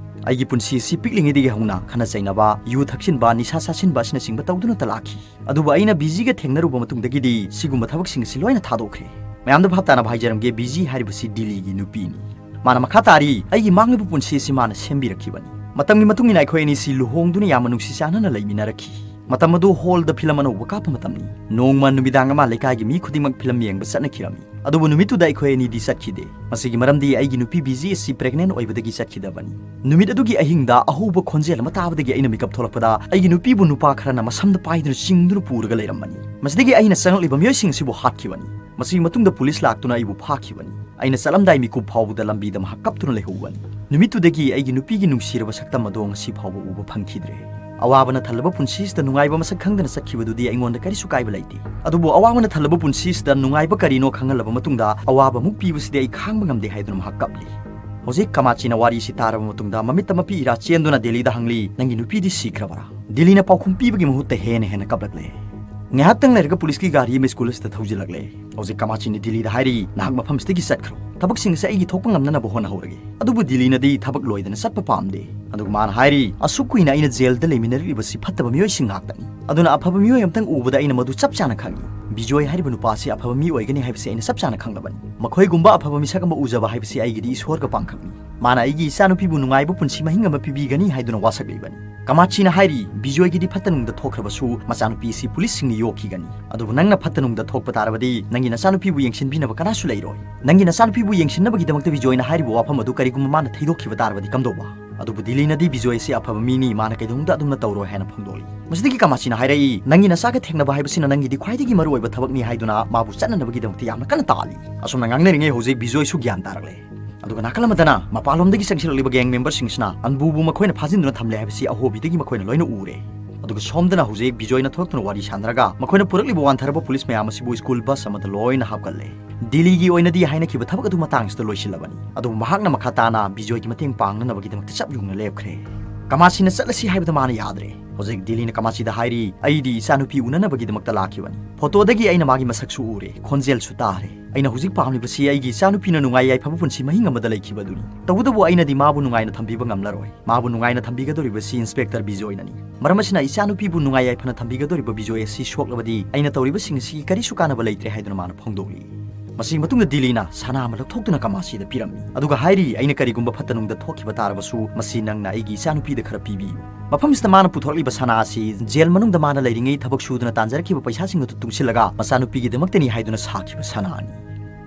"ꯑꯩꯒꯤ ꯄꯨꯟꯁꯤ ꯑꯁꯤ ꯄꯤꯛꯂꯤꯉꯩꯗꯒꯤ ꯍꯧꯅ ꯈꯠꯅ ꯆꯩꯅꯕ, ꯌꯨ ꯊꯛꯆꯤꯟꯕ, ꯅꯤꯁꯥ ꯆꯥꯁꯤꯟꯕ ꯑꯁꯤꯅꯆꯤꯡꯕ ꯇꯧꯗꯨꯅꯇ ꯂꯥꯛꯈꯤ꯫ ꯑꯗꯨꯕꯨ ꯑꯩꯅ ꯕꯤꯖꯤꯒ ꯊꯦꯡꯅꯔꯨꯕ ꯃꯇꯨꯡꯗꯒꯤꯗꯤ ꯁꯤꯒꯨꯝꯕ ꯊꯕꯛꯁꯤꯡ ꯑꯁꯤ ꯂꯣꯏꯅ ꯊꯥꯗꯣꯛꯈ꯭ꯔꯦ꯫ ꯃꯌꯥꯝꯗ ꯚꯥꯞ ꯇꯥꯅꯕ ꯍꯥꯏꯖꯔꯝꯒꯦ, ꯕꯤꯖꯤ ꯍꯥꯏꯔꯤꯕꯁꯤ ꯗꯤꯂꯤꯒꯤ ꯅꯨꯄꯤꯅꯤ"꯫ ꯃꯥꯅ ꯃꯈꯥ ꯇꯥꯔꯤ, "ꯑꯩꯒꯤ ꯃꯥꯡꯂꯤꯕ ꯄꯨꯟꯁꯤ ꯑꯁꯤ ꯃꯥꯅ ꯁꯦꯝꯕꯤꯔꯛꯈꯤꯕꯅꯤ꯫ ꯃꯇꯝꯒꯤ ꯃꯇꯨꯡ ꯏꯟꯅ ꯑꯩꯈꯣꯏ ꯑꯅꯤꯁꯤ ꯂꯨꯍꯣꯡꯗꯨꯅ ꯌꯥꯝꯅ ꯅꯨꯡꯁꯤ ꯆꯥꯟꯅꯅ ꯂꯩꯃꯤꯟꯅꯔꯛꯈꯤ꯫ ꯃꯇꯝ ꯑꯗꯨ ꯍꯣꯜꯗ ꯐꯤꯂꯝ ꯑꯅꯧꯕ ꯀꯥꯞꯄ ꯃꯇꯝꯅꯤ꯫ ꯅꯣꯡꯃ ꯅꯨꯃꯤꯗꯥꯡ ꯑꯃ ꯂꯩꯀꯥꯏꯒꯤ ꯃꯤ ꯈꯨꯗꯤꯡꯃꯛ ꯐꯤꯂꯝ ꯌꯦꯡꯕ ꯆꯠꯅꯈꯤꯔꯝꯃꯤ꯫ ꯑꯗꯨꯕꯨ ꯅꯨꯃꯤꯠꯇꯨꯗ ꯑꯩꯈꯣꯏ ꯑꯅꯤꯗꯤ ꯆꯠꯈꯤꯗꯦ꯫ ꯃꯁꯤꯒꯤ ꯃꯔꯝꯗꯤ ꯑꯩꯒꯤ ꯅꯨꯄꯤ ꯕꯤꯖꯤ ꯑꯁꯤ ꯄ꯭ꯔꯦꯒꯅꯦꯟ ꯑꯣꯏꯕꯗꯒꯤ ꯆꯠꯈꯤꯗꯕꯅꯤ꯫ ꯅꯨꯃꯤꯠ ꯑꯗꯨꯒꯤ ꯑꯍꯤꯡꯗ ꯑꯍꯧꯕ ꯈꯣꯟꯖꯦꯜ ꯑꯃ ꯇꯥꯕꯗꯒꯤ ꯑꯩꯅ ꯃꯤꯀꯞ ꯊꯣꯛꯂꯛꯄꯗ ꯑꯩꯒꯤ ꯅꯨꯄꯤꯕꯨ ꯅꯨꯄꯥ ꯈꯔꯅ ꯃꯁꯝꯗ ꯄꯥꯏꯗꯨꯅ ꯆꯤꯡꯗꯨꯅ ꯄꯨꯔꯒ ꯂꯩꯔꯝꯕꯅꯤ꯫ ꯃꯁꯤꯗꯒꯤ ꯑꯩꯅ ꯆꯪꯂꯛꯂꯤꯕ ꯃꯤꯑꯣꯏꯁꯤꯡ ꯑꯁꯤꯕꯨ ꯍꯥꯠꯈꯤꯕꯅꯤ꯫ ꯃꯁꯤꯒꯤ ꯃꯇꯨꯡꯗ ꯄꯨꯂꯤꯁ ꯂꯥꯛꯇꯨꯅ ꯑꯩꯕꯨ ꯐꯥꯈꯤꯕꯅꯤ꯫ ꯑꯩꯅ ꯆꯠꯂꯝꯗꯥꯏ ꯃꯤꯀꯨꯞ ꯐꯥꯎꯕꯗ ꯂꯝꯕꯤꯗ ꯃꯍꯥꯛ ꯀꯞꯇꯨꯅ ꯂꯩꯍꯧꯕꯅꯤ꯫ ꯅꯨꯃꯤꯠꯇꯨꯗꯒꯤ ꯑꯩꯒꯤ ꯅꯨꯄꯤꯒꯤ ꯅꯨꯡꯁꯤꯔꯕ ꯁꯛꯇꯝ ꯑꯗꯣ ꯉꯁꯤ ꯐꯥꯎꯕ ꯎꯕ ꯐꯪꯈꯤꯗ꯭ꯔꯦ꯫ ꯑꯋꯥꯕꯅ ꯊꯜꯂꯕ ꯄꯨꯟꯁꯤꯁꯤꯗ ꯅꯨꯡꯉꯥꯏꯕ ꯃꯁꯛ ꯈꯪꯗꯅ ꯆꯠꯈꯤꯕꯗꯨꯗꯤ ꯑꯩꯉꯣꯟꯗ ꯀꯔꯤꯁꯨ ꯀꯥꯏꯕ ꯂꯩꯇꯦ꯫ ꯑꯗꯨꯕꯨ ꯑꯋꯥꯕꯅ ꯊꯜꯂꯕ ꯄꯨꯟꯁꯤꯁꯤꯗ ꯅꯨꯡꯉꯥꯏꯕ ꯀꯔꯤꯅꯣ ꯈꯪꯍꯜꯂꯕ ꯃꯇꯨꯡꯗ ꯑꯋꯥꯕ ꯑꯃꯨꯛ ꯄꯤꯕꯁꯤꯗꯤ ꯑꯩ ꯈꯥꯡꯕ ꯉꯝꯗꯦ" ꯍꯥꯏꯗꯨꯅ ꯃꯍꯥꯛ ꯀꯞꯂꯤ꯫ ꯍꯧꯖꯤꯛ ꯀꯥꯃꯥꯆꯤꯅ ꯋꯥꯔꯤꯁꯤ ꯇꯥꯔꯕ ꯃꯇꯨꯡꯗ ꯃꯃꯤꯠꯇ ꯃꯄꯤ ꯏꯔꯥ ꯆꯦꯟꯗꯨꯅ ꯗꯦꯜꯂꯤꯗ ꯍꯪꯂꯤ, "ꯅꯪꯒꯤ ꯅꯨꯄꯤꯗꯤ ꯁꯤꯈ꯭ꯔꯕꯔꯥ?" ꯗꯦꯜꯂꯤꯅ ꯄꯥꯎꯈꯨꯝ ꯄꯤꯕꯒꯤ ꯃꯍꯨꯠꯇ ꯍꯦꯟꯅ ꯍꯦꯟꯅ ꯀꯞꯂꯛꯂꯦ꯫ ꯉꯥꯏꯍꯥꯛꯇꯪ ꯂꯩꯔꯒ ꯄꯨꯂꯤꯁꯀꯤ ꯒꯥꯔꯤ ꯑꯃ ꯁ꯭ꯀꯨꯜ ꯑꯁꯤꯗ ꯊꯧꯖꯤꯜꯂꯛꯂꯦ꯫ ꯍꯧꯖꯤꯛ ꯀꯥꯃꯥꯆꯤꯅ ꯗꯤꯜꯂꯤꯗ ꯍꯥꯏꯔꯤ, "ꯅꯍꯥꯛ ꯃꯐꯝꯁꯤꯗꯒꯤ ꯆꯠꯈ꯭ꯔꯣ꯫ ꯊꯕꯛꯁꯤꯡ ꯑꯁꯤ ꯑꯩꯒꯤ ꯊꯣꯛꯄ ꯉꯝꯅꯅꯕ ꯍꯣꯠꯅꯍꯧꯔꯒꯦ"꯫ ꯑꯗꯨꯕꯨ ꯗꯤꯜꯂꯤꯅꯗꯤ ꯊꯕꯛ ꯂꯣꯏꯗꯅ ꯆꯠꯄ ꯄꯥꯝꯗꯦ꯫ ꯑꯗꯨꯒ ꯃꯥꯅ ꯍꯥꯏꯔꯤ, "ꯑꯁꯨꯛ ꯀꯨꯏꯅ ꯑꯩꯅ ꯖꯦꯜꯗ ꯂꯩꯃꯤꯟꯅꯔꯛꯂꯤꯕꯁꯤ ꯐꯠꯇꯕ ꯃꯤꯑꯣꯏꯁꯤꯡ ꯉꯥꯛꯇꯅꯤ꯫ ꯑꯗꯨꯅ ꯑꯐꯕ ꯃꯤꯑꯣꯏ ꯑꯃꯇꯪ ꯎꯕꯗ ꯑꯩꯅ ꯃꯗꯨ ꯆꯞ ꯆꯥꯅ ꯈꯪꯏ꯫ ꯕꯤꯖꯣꯏ ꯍꯥꯏꯔꯤꯕ ꯅꯨꯄꯥ ꯑꯁꯤ ꯑꯐꯕ ꯃꯤ ꯑꯣꯏꯒꯅꯤ ꯍꯥꯏꯕꯁꯤ ꯑꯩꯅ ꯆꯞ ꯆꯥꯅ ꯈꯪꯂꯕꯅꯤ꯫ ꯃꯈꯣꯏꯒꯨꯝꯕ ꯑꯐꯕ ꯃꯤꯁꯛ ꯑꯃ ꯎꯖꯕ ꯍꯥꯏꯕꯁꯤ ꯑꯩꯒꯤꯗꯤ ꯏꯁꯣꯔꯒ ꯄꯥꯡꯈꯛꯅꯤ꯫ ꯃꯥꯅ ꯑꯩꯒꯤ ꯏꯆꯥꯅꯨꯄꯤꯕꯨ ꯅꯨꯡꯉꯥꯏꯕ ꯄꯨꯟꯁꯤ ꯃꯍꯤꯡ ꯑꯃ ꯄꯤꯕꯤꯒꯅꯤ ꯍꯥꯏꯗꯨꯅ ꯋꯥꯁꯛꯂꯤꯕꯅꯤ꯫" ꯀꯃꯥꯆꯤꯅ ꯍꯥꯏꯔꯤ, ꯕꯤꯖꯣꯏꯒꯤꯗꯤ ꯐꯠꯇ ꯅꯨꯡꯗ ꯊꯣꯛꯈ꯭ꯔꯕꯁꯨ ꯃꯆꯥꯅꯨꯄꯤ ꯑꯁꯤ ꯄꯨꯂꯤꯁꯁꯤꯡꯅ ꯌꯣꯛꯈꯤꯒꯅꯤ꯫ ꯑꯗꯨꯕꯨ ꯅꯪꯅ ꯐꯠꯇ ꯅꯨꯡꯗ ꯊꯣꯛꯄ ꯇꯥꯔꯕꯗꯤ ꯅꯪꯒꯤ ꯅꯆꯥꯅꯨꯄꯤꯕꯨ ꯌꯦꯡꯁꯤꯟꯕꯤꯅꯕ ꯀꯅꯥꯁꯨ ꯂꯩꯔꯣꯏ꯫ ꯅꯪꯒꯤ ꯅꯆꯥꯅꯨꯄꯤꯕꯨ ꯌꯦꯡꯁꯤꯟꯅꯕꯒꯤꯗꯃꯛꯇ ꯕꯤꯖꯣꯏꯅ ꯍꯥꯏꯔꯤꯕ ꯋꯥꯐꯝ ꯑꯗꯨ ꯀꯔꯤꯒꯨꯝꯕ ꯃꯥꯅ ꯊꯩꯗꯣꯛꯈꯤꯕ ꯇꯥꯔꯕꯗꯤ ꯀꯝꯗꯧꯕ? ꯑꯗꯨꯕꯨ ꯗꯤꯂꯤꯅꯗꯤ ꯕꯤꯖꯣꯏ ꯑꯁꯤ ꯑꯐꯕ ꯃꯤꯅꯤ, ꯃꯥꯅ ꯀꯩꯗꯧꯅꯨꯡꯗ ꯑꯗꯨꯝꯅ ꯇꯧꯔꯣꯏ ꯍꯥꯏꯅ ꯐꯣꯡꯗꯣꯛꯂꯤ꯫ ꯃꯁꯤꯗꯒꯤ ꯀꯃꯥꯆꯤꯅ ꯍꯥꯏꯔꯛꯏ, "ꯅꯪꯒꯤ ꯅꯆꯥꯒ ꯊꯦꯡꯅꯕ ꯍꯥꯏꯕꯁꯤꯅ ꯅꯪꯒꯤꯗꯤ ꯈ꯭ꯋꯥꯏꯗꯒꯤ ꯃꯔꯨꯑꯣꯏꯕ ꯊꯕꯛꯅꯤ" ꯍꯥꯏꯗꯨꯅ ꯃꯥꯕꯨ ꯆꯠꯅꯅꯕꯒꯤꯗꯃꯛꯇ ꯌꯥꯝꯅ ꯀꯟꯅ ꯇꯥꯜꯂꯤ꯫ ꯑꯁꯨꯝꯅ ꯉꯥꯡꯅꯔꯤꯉꯩ ꯍꯧꯖꯤꯛ ꯕꯤꯖꯣꯏꯁꯨ ꯒ꯭ꯌꯥꯟ ꯇꯥꯔꯛꯂꯦ꯫ ꯑꯗꯨꯒ ꯅꯥꯀꯜ ꯑꯃꯗꯅ ꯃꯄꯥꯟꯂꯣꯝꯗꯒꯤ ꯆꯪꯁꯤꯜꯂꯛꯂꯤꯕ ꯒꯦꯡ ꯃꯦꯝꯕꯔꯁꯤꯡꯁꯤꯅ ꯑꯟꯕꯨꯕꯨ ꯃꯈꯣꯏꯅ ꯐꯥꯖꯤꯟꯗꯨꯅ ꯊꯝꯂꯦ ꯍꯥꯏꯕꯁꯤ ꯑꯍꯣꯕꯤꯗꯒꯤ ꯃꯈꯣꯏꯅ ꯂꯣꯏꯅ ꯎꯔꯦ꯫ ꯑꯗꯨꯒ ꯁꯣꯝꯗꯅ ꯍꯧꯖꯤꯛ ꯕꯤꯖꯣꯏꯅ ꯊꯣꯛꯇꯨꯅ ꯋꯥꯔꯤ ꯁꯥꯟꯅꯔꯒ ꯃꯈꯣꯏꯅ ꯄꯨꯔꯛꯂꯤꯕ ꯋꯥꯟꯊꯔꯕ ꯄꯨꯂꯤꯁ ꯃꯌꯥꯝ ꯑꯁꯤꯕꯨ ꯁ꯭ꯀꯨꯜ ꯕꯁ ꯑꯃꯗ ꯂꯣꯏꯅ ꯍꯥꯞꯀꯠꯂꯦ꯫ ꯗꯤꯜꯂꯤꯒꯤ ꯑꯣꯏꯅꯗꯤ ꯍꯥꯏꯅꯈꯤꯕ ꯊꯕꯛ ꯑꯗꯨ ꯃꯇꯥꯡꯁꯤꯗ ꯂꯣꯏꯁꯤꯜꯂꯕꯅꯤ꯫ ꯑꯗꯨꯕꯨ ꯃꯍꯥꯛꯅ ꯃꯈꯥ ꯇꯥꯅ ꯕꯤꯖꯣꯏꯒꯤ ꯃꯇꯦꯡ ꯄꯥꯡꯅꯅꯕꯒꯤꯗꯃꯛꯇ ꯆꯞ ꯌꯨꯡꯅ ꯂꯦꯞꯈ꯭ꯔꯦ꯫ ꯀꯃꯥꯁꯤꯅ ꯆꯠꯂꯁꯤ ꯍꯥꯏꯕꯗ ꯃꯥꯅ ꯌꯥꯗ꯭ꯔꯦ꯫ ꯍꯧꯖꯤꯛ ꯗꯤꯜꯂꯤꯅ ꯀꯃꯥꯁꯤꯗ ꯍꯥꯏꯔꯤ, "ꯑꯩꯗꯤ ꯏꯆꯥꯅꯨꯄꯤ ꯎꯅꯅꯕꯒꯤꯗꯃꯛꯇ ꯂꯥꯛꯈꯤꯕꯅꯤ꯫ ꯐꯣꯇꯣꯗꯒꯤ ꯑꯩꯅ ꯃꯥꯒꯤ ꯃꯁꯛꯁꯨ ꯎꯔꯦ, ꯈꯣꯟꯖꯦꯜꯁꯨ ꯇꯥꯔꯦ꯫ ꯑꯩꯅ ꯍꯧꯖꯤꯛ ꯄꯥꯝꯂꯤꯕꯁꯤ ꯑꯩꯒꯤ ꯏꯆꯥꯅꯨꯄꯤꯅ ꯅꯨꯡꯉꯥꯏ ꯌꯥꯏꯐꯕ ꯄꯨꯟꯁꯤ ꯃꯍꯤꯡ ꯑꯃꯗ ꯂꯩꯈꯤꯕ ꯑꯗꯨꯅꯤ꯫ ꯇꯧꯕꯇꯕꯨ ꯑꯩꯅꯗꯤ ꯃꯥꯕꯨ ꯅꯨꯡꯉꯥꯏꯅ ꯊꯝꯕꯤꯕ ꯉꯝꯂꯔꯣꯏ꯫ ꯃꯥꯕꯨ ꯅꯨꯡꯉꯥꯏꯅ ꯊꯝꯕꯤꯒꯗꯧꯔꯤꯕꯁꯤ ꯏꯟꯁꯄꯦꯛꯇꯔ ꯕꯤꯖꯣꯏꯅꯅꯤ꯫ ꯃꯔꯝ ꯑꯁꯤꯅ ꯏꯆꯥꯅꯨꯄꯤꯕꯨ ꯅꯨꯡꯉꯥꯏ ꯌꯥꯏꯐꯅ ꯊꯝꯕꯤꯒꯗꯧꯔꯤꯕ ꯕꯤꯖꯣꯏ ꯑꯁꯤ ꯁꯣꯛꯂꯕꯗꯤ ꯑꯩꯅ ꯇꯧꯔꯤꯕꯁꯤꯡ ꯑꯁꯤꯒꯤ ꯀꯔꯤꯁꯨ ꯀꯥꯟꯅꯕ ꯂꯩꯇ꯭ꯔꯦ" ꯍꯥꯏꯗꯨꯅ ꯃꯥꯅ ꯐꯣꯡꯗꯣꯛꯂꯤ꯫ ꯃꯁꯤꯒꯤ ꯃꯇꯨꯡꯗ ꯗꯤꯜꯂꯤꯅ ꯁꯅꯥ ꯑꯃ ꯂꯧꯊꯣꯛꯇꯨꯅ ꯀꯃꯥꯁꯤꯗ ꯄꯤꯔꯝꯃꯤ꯫ ꯑꯗꯨꯒ ꯍꯥꯏꯔꯤ, "ꯑꯩꯅ ꯀꯔꯤꯒꯨꯝꯕ ꯐꯠꯇ ꯅꯨꯡꯗ ꯊꯣꯛꯈꯤꯕ ꯇꯥꯔꯕꯁꯨ ꯃꯁꯤ ꯅꯪꯅ ꯑꯩꯒꯤ ꯏꯆꯥꯅꯨꯄꯤꯗ ꯈꯔ ꯄꯤꯕꯤꯌꯨ꯫" ꯃꯐꯝꯁꯤꯗ ꯃꯥꯅ ꯄꯨꯊꯣꯔꯛꯂꯤꯕ ꯁꯅꯥ ꯑꯁꯤ ꯖꯦꯜ ꯃꯅꯨꯡꯗ ꯃꯥꯅ ꯂꯩꯔꯤꯉꯩ ꯊꯕꯛ ꯁꯨꯗꯨꯅ ꯇꯥꯟꯖꯔꯛꯈꯤꯕ ꯄꯩꯁꯥꯁꯤꯡ ꯑꯗꯨ ꯇꯨꯡꯁꯤꯜꯂꯒ ꯃꯆꯥꯅꯨꯄꯤꯒꯤꯗꯃꯛꯇꯅꯤ ꯍꯥꯏꯗꯨꯅ ꯁꯥꯈꯤꯕ ꯁꯅꯥꯅꯤ꯫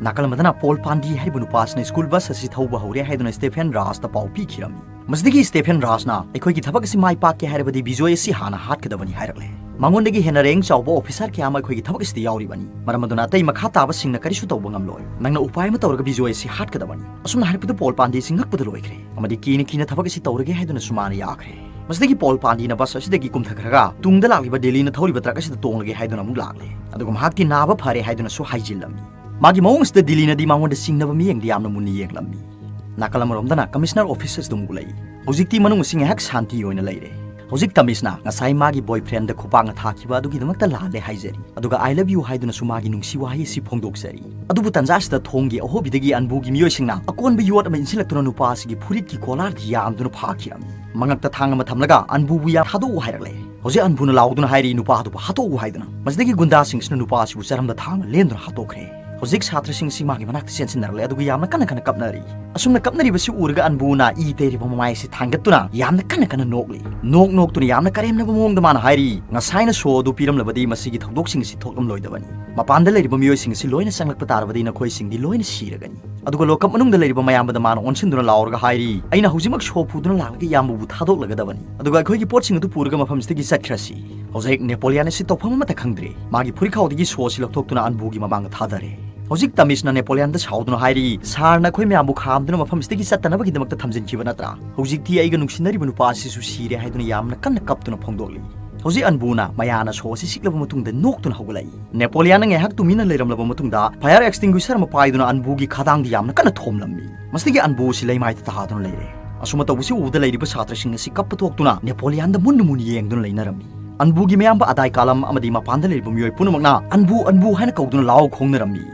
ꯅꯥꯀꯜ ꯑꯃꯗꯅ ꯄꯣꯜ ꯄꯥꯟꯗꯤ ꯍꯥꯏꯔꯤꯕ ꯅꯨꯄꯥ ꯑꯁꯤꯅ ꯁ꯭ꯀꯨꯜ ꯕꯁ ꯑꯁꯤ ꯊꯧꯕ ꯍꯧꯔꯦ ꯍꯥꯏꯗꯨꯅ ꯁ꯭ꯇꯦꯐꯦꯟ ꯔꯥꯖꯇ ꯄꯥꯎ ꯄꯤꯈꯤꯔꯝꯃꯤ꯫ ꯃꯁꯤꯗꯒꯤ ꯁ꯭ꯇꯦꯐꯦꯟ ꯔꯥꯖꯅ, "ꯑꯩꯈꯣꯏꯒꯤ ꯊꯕꯛ ꯑꯁꯤ ꯃꯥꯏ ꯄꯥꯛꯀꯦ ꯍꯥꯏꯔꯕꯗꯤ ꯕꯤꯖꯣꯏ ꯑꯁꯤ ꯍꯥꯟꯅ ꯍꯥꯠꯀꯗꯕꯅꯤ" ꯍꯥꯏꯔꯛꯂꯦ꯫ ꯃꯉꯣꯟꯗꯒꯤ ꯍꯦꯟꯅ ꯔꯦꯡ ꯆꯥꯎꯕ ꯑꯣꯐꯤꯁꯥꯔ ꯀꯌꯥ ꯑꯃ ꯑꯩꯈꯣꯏꯒꯤ ꯊꯕꯛ ꯑꯁꯤꯗ ꯌꯥꯎꯔꯤꯕꯅꯤ꯫ ꯃꯔꯝ ꯑꯗꯨꯅ ꯑꯇꯩ ꯃꯈꯥ ꯇꯥꯕꯁꯤꯡꯅ ꯀꯔꯤꯁꯨ ꯇꯧꯕ ꯉꯝꯂꯣꯏ꯫ ꯅꯪꯅ ꯎꯄꯥꯏ ꯑꯃ ꯇꯧꯔꯒ ꯕꯤꯖꯣꯏ ꯑꯁꯤ ꯍꯥꯠꯀꯗꯕꯅꯤ꯫ ꯑꯁꯨꯝꯅ ꯍꯥꯏꯔꯛꯄꯗ ꯄꯣꯜ ꯄꯥꯟꯗꯦꯁꯤ ꯉꯛꯄꯗ ꯂꯣꯏꯈ꯭ꯔꯦ ꯑꯃꯗꯤ ꯀꯤꯅ ꯀꯤꯅ ꯊꯕꯛ ꯑꯁꯤ ꯇꯧꯔꯒꯦ ꯍꯥꯏꯗꯨꯅꯁꯨ ꯃꯥꯅ ꯌꯥꯈ꯭ꯔꯦ꯫ ꯃꯁꯤꯗꯒꯤ ꯄꯣꯜ ꯄꯥꯟꯗꯤꯅ ꯕꯁ ꯑꯁꯤꯗꯒꯤ ꯀꯨꯝꯊꯈ꯭ꯔꯒ ꯇꯨꯡꯗ ꯂꯥꯛꯂꯤꯕ ꯗꯤꯜꯂꯤꯅ ꯊꯧꯔꯤꯕ ꯇ꯭ꯔꯛ ꯑꯁꯤꯗ ꯇꯣꯡꯂꯒꯦ ꯍꯥꯏꯗꯨꯅ ꯑꯃꯨꯛ ꯂꯥꯛꯂꯦ꯫ ꯑꯗꯨꯒ ꯃꯍꯥꯛꯇꯤ ꯅꯥꯕ ꯐꯔꯦ ꯍꯥꯏꯗꯨꯅꯁꯨ ꯍꯥꯏꯖꯤꯜꯂꯝꯃꯤ꯫ ꯃꯥꯒꯤ ꯃꯑꯣꯡ ꯑꯁꯤꯗ ꯗꯤꯜꯂꯤꯅꯗꯤ ꯃꯉꯣꯟꯗ ꯆꯤꯡꯅꯕ ꯃꯤꯠꯌꯦꯡꯗ ꯌꯥꯝꯅ ꯃꯨꯟꯅ ꯌꯦꯡꯂꯝꯃꯤ꯫ ꯅꯥꯀꯜ ꯑꯃꯔꯣꯝꯗꯅ ꯀꯃꯤꯁꯅꯔ ꯑꯣꯐꯤꯁ ꯑꯁꯤꯗ ꯑꯃꯨꯛ ꯂꯩ꯫ ꯍꯧꯖꯤꯛꯇꯤ ꯃꯅꯨꯡ ꯑꯁꯤ ꯉꯥꯏꯍꯥꯛ ꯁꯥꯟꯇꯤ ꯑꯣꯏꯅ ꯂꯩꯔꯦ꯫ ꯍꯧꯖꯤꯛ ꯇꯃꯤꯁꯅ ꯉꯁꯥꯏ ꯃꯥꯒꯤ boyfriendꯗ ꯈꯨꯄꯥꯛꯅ ꯊꯥꯈꯤꯕ ꯑꯗꯨꯒꯤꯗꯃꯛꯇ ꯂꯥꯜꯂꯦ ꯍꯥꯏꯖꯔꯤ, ꯑꯗꯨꯒ "I love you" ꯍꯥꯏꯗꯨꯅꯁꯨ ꯃꯥꯒꯤ ꯅꯨꯡꯁꯤ ꯋꯥꯍꯩ ꯑꯁꯤ ꯐꯣꯡꯗꯣꯛꯆꯔꯤ꯫ ꯑꯗꯨꯕꯨ ꯇꯟꯖꯥ ꯑꯁꯤꯗ ꯊꯣꯡꯒꯤ ꯑꯍꯣꯕꯤꯗꯒꯤ ꯑꯟꯕꯨꯒꯤ ꯃꯤꯑꯣꯏꯁꯤꯡꯅ ꯑꯀꯣꯟꯕ ꯌꯣꯠ ꯑꯃ ꯏꯟꯁꯤꯜꯂꯛꯇꯨꯅ ꯅꯨꯄꯥ ꯑꯁꯤꯒꯤ ꯐꯨꯔꯤꯠꯀꯤ ꯀꯣꯂꯥꯔꯗ ꯌꯥꯟꯗꯨꯅ ꯐꯥꯈꯤꯔꯝꯃꯤ꯫ ꯃꯉꯛꯇ ꯊꯥꯡ ꯑꯃ ꯊꯝꯂꯒ ꯑꯟꯕꯨꯕꯨ ꯌꯥꯝ ꯊꯥꯗꯣꯛꯎ ꯍꯥꯏꯔꯛꯂꯦ꯫ ꯍꯧꯖꯤꯛ ꯑꯟꯕꯨꯅ ꯂꯥꯎꯗꯨꯅ ꯍꯥꯏꯔꯤ ꯅꯨꯄꯥ ꯑꯗꯨꯕꯨ ꯍꯥꯠꯇꯣꯛꯎ ꯍꯥꯏꯗꯨꯅ꯫ ꯃꯁꯤꯗꯒꯤ ꯒꯨꯟꯗꯥꯁꯤꯡꯁꯤꯅ ꯅꯨꯄꯥ ꯑꯁꯤꯕꯨ ꯆꯔꯝꯗ ꯊꯥꯡꯅ ꯂꯦꯟꯗꯨꯅ ꯍꯥꯠꯇꯣꯛꯈ꯭ꯔꯦ꯫ ꯍꯧꯖꯤꯛ ꯁꯥꯇ꯭ꯔꯁꯤꯡꯁꯤ ꯃꯥꯒꯤ ꯃꯅꯥꯛꯇ ꯆꯦꯟꯁꯤꯟꯅꯔꯛꯂꯦ, ꯑꯗꯨꯒ ꯌꯥꯝꯅ ꯀꯟꯅ ꯀꯟꯅ ꯀꯞꯅꯔꯤ꯫ ꯑꯁꯨꯝꯅ ꯀꯞꯅꯔꯤꯕꯁꯤ ꯎꯔꯒ ꯑꯟꯕꯨꯅ ꯏ ꯇꯩꯔꯤꯕ ꯃꯃꯥꯏ ꯑꯁꯤ ꯊꯥꯡꯒꯠꯇꯨꯅ ꯌꯥꯝꯅ ꯀꯟꯅ ꯀꯟꯅ ꯅꯣꯛꯂꯤ꯫ ꯅꯣꯛ ꯅꯣꯛꯇꯨꯅ ꯌꯥꯝꯅ ꯀꯔꯦꯝꯅꯕ ꯃꯑꯣꯡꯗ ꯃꯥꯅ ꯍꯥꯏꯔꯤ, "ꯉꯁꯥꯏꯅ ꯁꯣ ꯑꯗꯨ ꯄꯤꯔꯝꯂꯕꯗꯤ ꯃꯁꯤꯒꯤ ꯊꯧꯗꯣꯛꯁꯤꯡ ꯑꯁꯤ ꯊꯣꯛꯂꯝꯂꯣꯏꯗꯕꯅꯤ꯫ ꯃꯄꯥꯟꯗ ꯂꯩꯔꯤꯕ ꯃꯤꯑꯣꯏꯁꯤꯡ ꯑꯁꯤ ꯂꯣꯏꯅ ꯆꯪꯂꯛꯄ ꯇꯥꯔꯕꯗꯤ ꯅꯈꯣꯏꯁꯤꯡꯗꯤ ꯂꯣꯏꯅ ꯁꯤꯔꯒꯅꯤ꯫ ꯑꯗꯨꯒ ꯂꯣꯀꯞ ꯃꯅꯨꯡꯗ ꯂꯩꯔꯤꯕ ꯃꯌꯥꯝꯕꯗ ꯃꯥꯅ ꯑꯣꯟꯁꯤꯟꯗꯨꯅ ꯂꯥꯎꯔꯒ ꯍꯥꯏꯔꯤ, 'ꯑꯩꯅ ꯍꯧꯖꯤꯛꯃꯛ ꯁꯣ ꯄꯨꯗꯨꯅ ꯂꯥꯛꯂꯒ ꯏꯌꯥꯝꯕꯕꯨ ꯊꯥꯗꯣꯛꯂꯒꯗꯕꯅꯤ꯫ ꯑꯗꯨꯒ ꯑꯩꯈꯣꯏꯒꯤ ꯄꯣꯠꯁꯤꯡ ꯑꯗꯨ ꯄꯨꯔꯒ ꯃꯐꯝꯁꯤꯗꯒꯤ ꯆꯠꯈ꯭ꯔꯁꯤ.'" ꯍꯧꯖꯤꯛ ꯅꯦꯄꯣꯂꯤꯌꯥꯟ ꯑꯁꯤ ꯇꯧꯐꯝ ꯑꯃꯠꯇ ꯈꯪꯗ꯭ꯔꯦ꯫ ꯃꯥꯒꯤ ꯐꯨꯔꯤꯈꯥꯎꯗꯒꯤ ꯁꯣ ꯑꯁꯤ ꯂꯧꯊꯣꯛꯇꯨꯅ ꯑꯟꯕꯨꯒꯤ ꯃꯃꯥꯡꯗ ꯊꯥꯗꯔꯦ꯫ ꯍꯧꯖꯤꯛ ꯇꯃꯤꯁꯅ ꯅꯦꯄꯣꯂꯤꯌꯥꯟꯗ ꯁꯥꯎꯗꯨꯅ ꯍꯥꯏꯔꯤ, "ꯁꯥꯔꯅ ꯑꯩꯈꯣꯏ ꯃꯌꯥꯝꯕꯨ ꯈꯥꯝꯗꯨꯅ ꯃꯐꯝꯁꯤꯗꯒꯤ ꯆꯠꯇꯅꯕꯒꯤꯗꯃꯛꯇ ꯊꯝꯖꯤꯟꯈꯤꯕ ꯅꯠꯇ꯭ꯔꯥ? ꯍꯧꯖꯤꯛꯇꯤ ꯑꯩꯒ ꯅꯨꯡꯁꯤꯅꯔꯤꯕ ꯅꯨꯄꯥ ꯑꯁꯤꯁꯨ ꯁꯤꯔꯦ" ꯍꯥꯏꯗꯨꯅ ꯌꯥꯝꯅ ꯀꯟꯅ ꯀꯞꯇꯨꯅ ꯐꯣꯡꯗꯣꯛꯂꯤ꯫ ꯍꯧꯖꯤꯛ ꯑꯟꯕꯨꯅ ꯃꯌꯥꯅ ꯁꯣ ꯑꯁꯤ ꯁꯤꯛꯂꯕ ꯃꯇꯨꯡꯗ ꯅꯣꯛꯇꯨꯅ ꯍꯧꯒꯠꯂꯛꯏ꯫ ꯅꯦꯄꯣꯂꯤꯌꯥꯟꯅ ꯉꯥꯏꯍꯥꯛ ꯇꯨꯃꯤꯟꯅ ꯂꯩꯔꯝꯂꯕ ꯃꯇꯨꯡꯗ fire extinguisher ꯑꯃ ꯄꯥꯏꯗꯨꯅ ꯑꯟꯕꯨꯒꯤ ꯈꯗꯥꯡꯗ ꯌꯥꯝꯅ ꯀꯟꯅ ꯊꯣꯝꯂꯝꯃꯤ꯫ ꯃꯁꯤꯗꯒꯤ ꯑꯟꯕꯨ ꯑꯁꯤ ꯂꯩꯃꯥꯏꯗ ꯇꯥꯗꯨꯅ ꯂꯩꯔꯦ꯫ ꯑꯁꯨꯝꯅ ꯇꯧꯕꯁꯤ ꯎꯕꯗ ꯂꯩꯔꯤꯕ ꯁꯥꯇ꯭ꯔꯁꯤꯡ ꯑꯁꯤ ꯀꯞꯄ ꯊꯣꯛꯇꯨꯅ ꯅꯦꯄꯣꯂꯤꯌꯥꯟꯗ ꯃꯨꯟꯅ ꯃꯨꯟꯅ ꯌꯦꯡꯗꯨꯅ ꯂꯩꯅꯔꯝꯃꯤ꯫ ꯑꯟꯕꯨꯒꯤ ꯃꯌꯥꯝꯕ ꯑꯗꯥꯏ ꯀꯥꯂꯝ ꯑꯃꯗꯤ ꯃꯄꯥꯟꯗ ꯂꯩꯔꯤꯕ ꯃꯤꯑꯣꯏ ꯄꯨꯝꯅꯃꯛꯅ "ꯑꯟꯕꯨ, ꯑꯟꯕꯨ" ꯍꯥꯏꯅ ꯀꯧꯗꯨꯅ ꯂꯥꯎ ꯈꯣꯡꯅꯔꯝꯃꯤ꯫